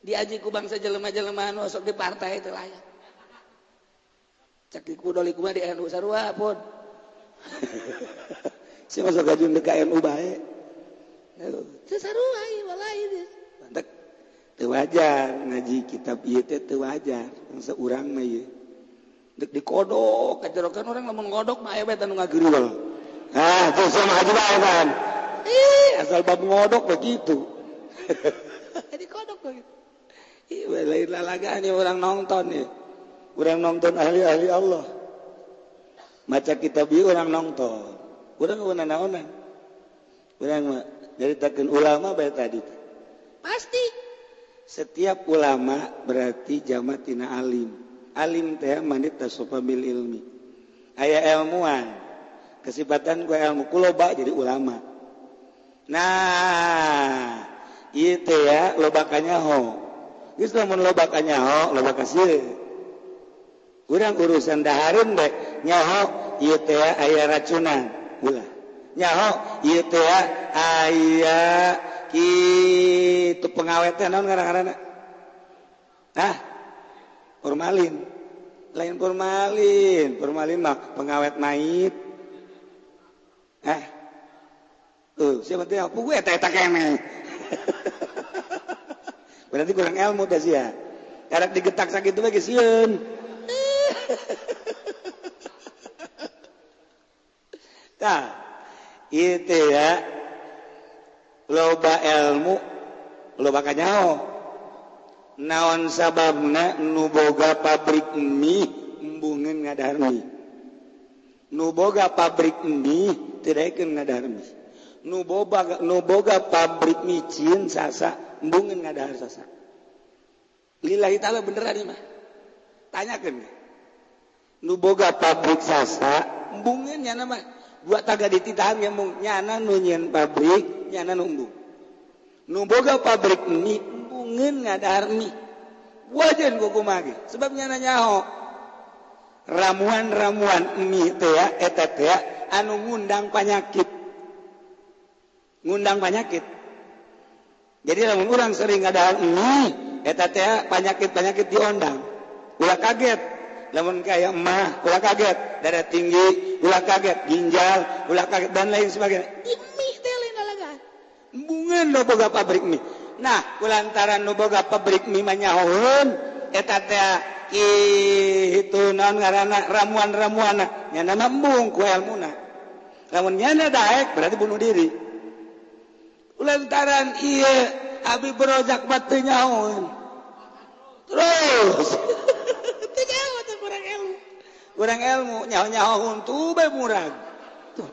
Diaji ku bangsa jelema-jelema anu sok di partai teu layak. Cak ku doli kumaha di NU sarua pun. Si masuk gajun di KNU bae. Teu sarua ieu walai. Mantak teu wajar ngaji kitab ieu teh teu wajar bangsa urang mah ieu. Deuk dikodok kajerokan urang lamun ngodok mah aya bae anu ngageureul. Ah, tuh sama haji bae kan. Ih, asal bab ngodok begitu. Dikodok begitu. Ih, lain lalagaan nih orang nonton nih. Orang nonton ahli-ahli Allah. Maca kitab ieu orang nonton. Urang naonan. Urang mah nyaritakeun ulama bae tadi. Pasti. Setiap ulama berarti jama tina alim. Alim teh manit tasofa bil ilmi. Aya ilmuwan. Kesipatan ku ilmu ku loba jadi ulama. Nah, ieu teh ya loba kanyaho. Geus lamun loba kanyaho, loba kasieun. Urang urusan dahareun bae nyaho ieu teh aya racunan, ulah. Nyaho ieu teh aya kitu pengawet teh naon ngaran-ngaranna? Hah? Formalin. Lain formalin, formalin mah pengawet mayit. Eh, tuh siapa teh? Pugu eta eta keneh. Berarti kurang ilmu teh sia. Karek digetak sakitu bae geus sieun. Tah, ieu teh ya loba ilmu, loba kanyaho. Naon sababna nu boga pabrik mie embungeun ngadahar mie. Nu boga pabrik mie teu daekeun ngadahar mie. Nu boga pabrik micin sasa embungeun ngadahar sasa. Lillahi ta'ala beneran ieu mah. Tanyakeun. Nu boga pabrik sasa embungeun nyana mah dua taga dititahan ge embung nyana nu nyieun pabrik nyana nu embung. Nu boga pabrik mie embungeun ngadahar mie. Wajan ku kumaha ge sebab nyana nyaho. Ramuan-ramuan mie teh ya eta teh anu ngundang penyakit. Ngundang penyakit. Jadi lamun urang sering ngadahar mie eta teh penyakit-penyakit diondang. Ulah kaget. Lamun kaya emah, ulah kaget, darah tinggi, ulah kaget, ginjal, ulah kaget dan lain sebagainya. Di mie teh lain lalagaan. Embungeun nu boga pabrik mie. Nah, kulantaran nu boga pabrik mie mah nyahoeun eta teh itu naon ngaranna ramuan-ramuanna nyana mah embung ku elmuna. Lamun nyana daek berarti bunuh diri. Lantaran ieu abi berojak mah teu nyahoeun. Terus teu nyaho teh kurang ilmu. Kurang ilmu nyaho-nyaho huntu bae murag. Tuh.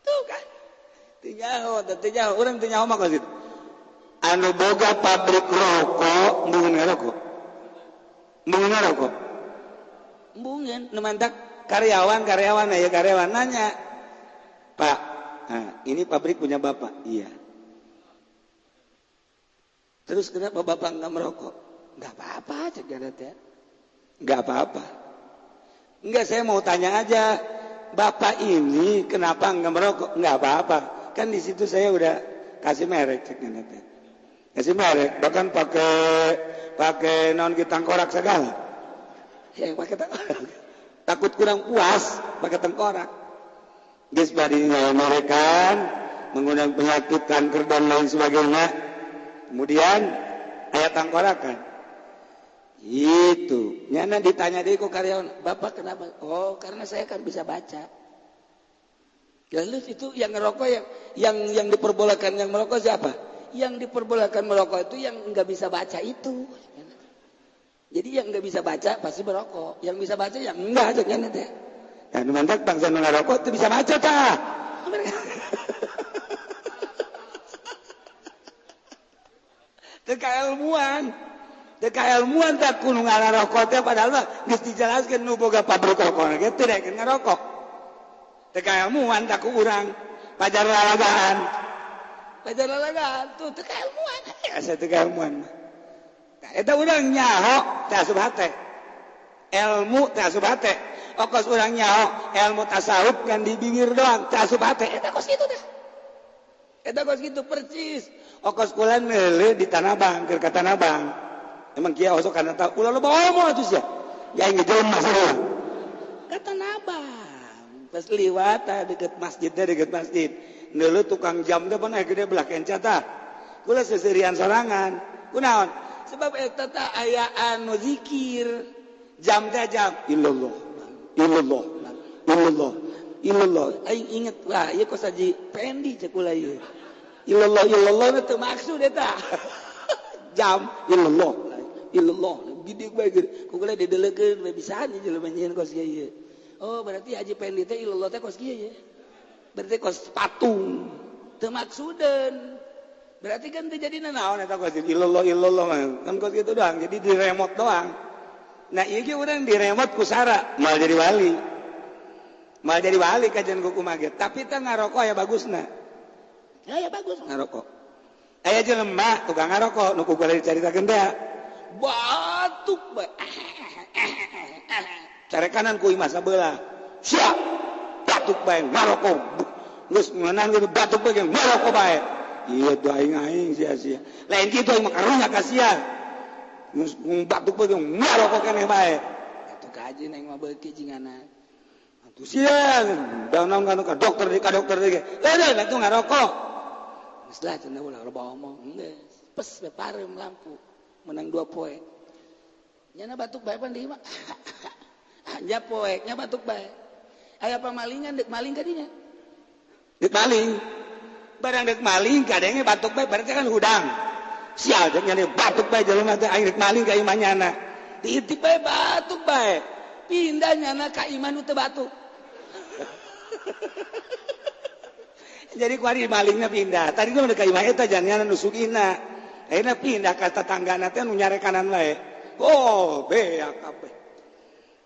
Tuh kan. Teu nyaho teh nyaho urang teu nyaho mah kos kitu. Anu boga pabrik rokok embungeun ngarokok. Embungeun ngarokok. Embungeun nu mantak karyawan-karyawan aya karyawan nanya, "Pak, nah, ini pabrik punya Bapak?" "Iya." "Terus kenapa Bapak nggak merokok?" "Nggak apa-apa, cek teh." "Nggak apa-apa." "Enggak, saya mau tanya aja, Bapak ini kenapa nggak merokok?" "Nggak apa-apa. Kan di situ saya udah kasih merek, cek teh. Kasih merek, bahkan pakai non kita tengkorak segala." Ya, pakai tengkorak. Takut kurang puas, pakai tengkorak. Geus bari merekan, mengundang penyakit kanker dan lain sebagainya. Kemudian aya tangkorakan. Itu. Nyana ditanya deui ku karyawan, "Bapak kenapa?" "Oh, karena saya kan bisa baca." Lalu itu yang ngerokok yang diperbolehkan yang merokok siapa? Yang diperbolehkan merokok itu yang nggak bisa baca itu. Jadi yang nggak bisa baca pasti merokok, yang bisa baca yang enggak aja kan teh. Dan mantak bangsa nu ngarokok itu bisa baca tah. Teu kailmuan. Teu kailmuan tah kudu ngarokok teh padahal mah geus dijelaskeun nu boga pabrik rokok ge teu daekeun ngarokok. Teu kailmuan tah ku urang pajar lalagaan. Pajar lalagaan tuh teu kailmuan. Asa teu kailmuan. Eta urang nyaho teh asup hate. Ilmu teh asup hate. Okos urang nyaho ilmu tasawuf kan di bibir doang teh asup hate. Eta kos kitu teh. Eta kos kitu percis. Okos kula neuleuh di Tanah Abang, keur ka Tanah Abang. Emang kieu osok kana tah ulah loba omong atuh sia. Ya aing jelema sarua. Ka Tanah Abang. Pas liwat tah deket masjid teh deket masjid. Neuleuh tukang jam teh pan gede belah kenca tah. Kula seserian sorangan. Kunaon? Sebab eta teh aya anu zikir jam teh jam illallah illallah illallah illallah aing inget wah ieu kos Haji Pendi cek kula ieu illallah illallah teu maksud eta jam illallah illallah gede bae ku kula didelekeun we bisaan jelema nyieun kos kieu oh berarti Haji Pendi teh illallah teh kos kieu ye berarti kos patung teu maksudeun. Berarti kan terjadi naon eta kos illallah illallah kan kos kitu doang jadi di remote doang. Nah ieu ge urang di remote ku sara moal jadi wali. Moal jadi wali kajian ku kumaha ge tapi teh ngarokok aya bagusna. Ya bagus ngarokok. Aya jelema tukang ngarokok nu ku kula dicaritakeun teh. Batuk bae. Carekanan ku imah sabelah. Siap. Batuk bae ngarokok. Geus ngeunaan ge batuk bae ngarokok bae. Iya tuh aing-aing sia-sia. Lain kitu aing mah karunya ka sia. Geus batuk bae ngarokok keneh bae. Atuh kaji aing mah beuki cingana. Atuh sia, daun naon ka dokter di ka dokter ge. Leuh atuh ngarokok. Geus lah cenah ulah loba omong. Geus pes we pareum lampu. Menang 2 poe. Nyana batuk bae pan di imah. Nya poe nya batuk bae. Aya pamalingan deuk maling ka dinya. Deuk maling. Barang dek maling kadenge batuk bae berarti kan hudang. Sial dek nyane batuk bae jelema teh aing dek maling ka imah nyana. Diintip bae batuk bae. Pindah nyana ka imah nu teu batuk. Jadi kuari malingna pindah. Tadi mah ka imah eta janyana nu sugihna. Ayeuna pindah ka tetanggana teh nu nyarekanan wae. Oh, beak kabeh.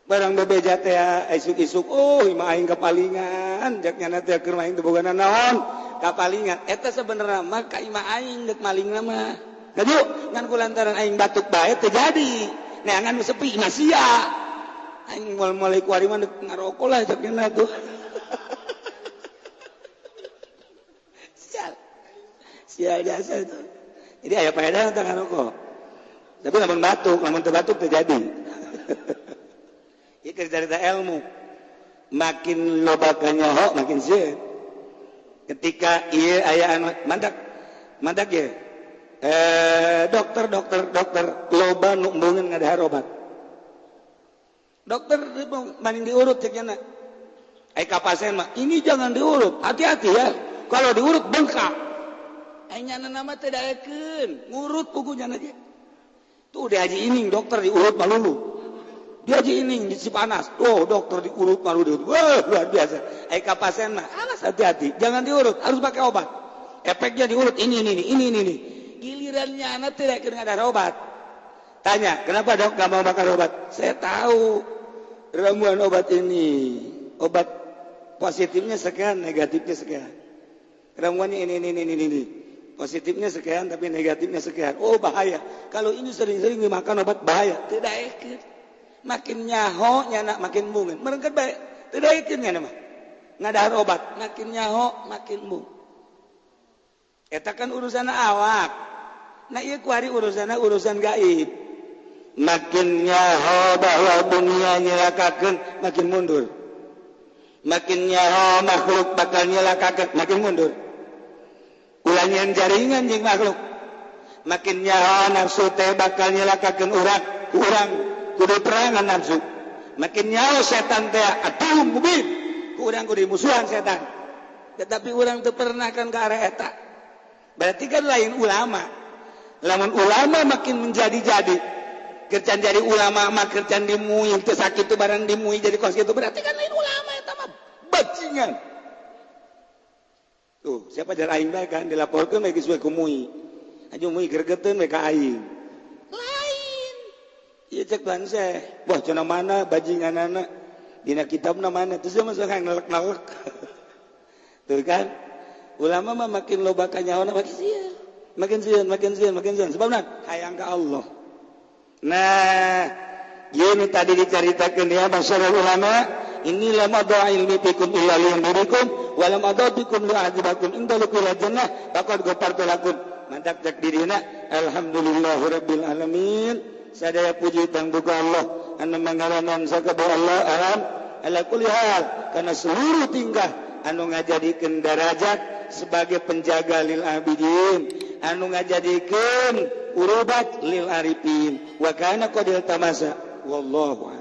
Barang bebeja teh isuk-isuk, oh imah aing kapalingan, jak nyana teh keur maing teu boga naon. Kapalingan eta sebenarnya mah ka imah aing deuk malingna mah. Laju ngan kulantaran aing batuk bae teu jadi. Neangan nu sepi mah sia. Aing moal-moal ku ari mah deuk ngarokok lah cek nya tuh. Sial. Sial jasa itu. Jadi aya paedah teh ngarokok. Tapi lamun batuk, lamun teu batuk teu jadi. Ieu carita ilmu. Makin loba kanyaho makin sieun. Ketika iya aya anu mandak mandak ya dokter dokter dokter loba nu embungeun ngadahar obat dokter maning diurut cek nya ai ka pasien mah ini jangan diurut hati-hati ya kalau diurut bengkak ai nyana mah teu daekeun ngurut pugu nyana ge tuh di Haji Ining dokter diurut malulu di Haji Ining di Cipanas oh dokter diurut malu wah luar biasa ai ka pasien mah alas hati-hati jangan diurut harus pakai obat efeknya diurut ini gilirannya anak tidak kena ada obat tanya kenapa dok gak mau makan obat saya tahu ramuan obat ini obat positifnya sekian negatifnya sekian ramuannya ini positifnya sekian tapi negatifnya sekian oh bahaya kalau ini sering-sering dimakan obat bahaya tidak ikut makin nyaho nyana makin bungin merengket baik tidak ikut nyana mah ngadahar obat makin nyaho makin bung eta kan urusan awak nah ieu kuari urusanna urusan gaib makin nyaho bahwa dunia nyelakakeun makin mundur makin nyaho makhluk bakal nyelakakeun makin mundur ulah nyeun jaringan jeung makhluk makin nyaho nafsu teh bakal nyelakakeun urang urang kudu perangan nafsu makin nyaho setan teh atuh mubin ku urang kudu musuhan setan. Tetapi urang teu pernah kan ke arah eta. Berarti kan lain ulama. Lamun ulama makin menjadi-jadi, kerjaan jadi ulama mah kerjaan dimui teu sakitu barang dimui jadi kos kitu, berarti kan lain ulama, eta mah bajingan. Tuh, siapa jar aing bae kan dilaporkeun we geus we ku MUI. Aju MUI gregeteun we ka aing. Lain. Ieu cek bangsa. Wah, cenah mana bajinganana? Dina kitabna mana? Terus dia masuk nelek-nelek. Tuh kan? Ulama mah makin loba kanyahoana makin sieun. Makin sieun, makin sieun, makin sieun. Sebabna hayang ka Allah. Nah, gini tadi diceritakan ya masyarakat ulama, inni lam adha ilmi fikum illa liyunzirakum wa lam adha bikum li'adzibakum indaliku ila jannah faqad ghafartu lakum. Mantak cek dirina alhamdulillahirabbil alamin. Sadaya puji tangduka Allah anu mangaranan sakabeh Allah alam ala kulli hal, karena seluruh tingkah anu ngajadikeun darajat sebagai penjaga lil abidin, anu ngajadikeun urubat lil arifin, wa kana qadil tamasa wallahu a'lam.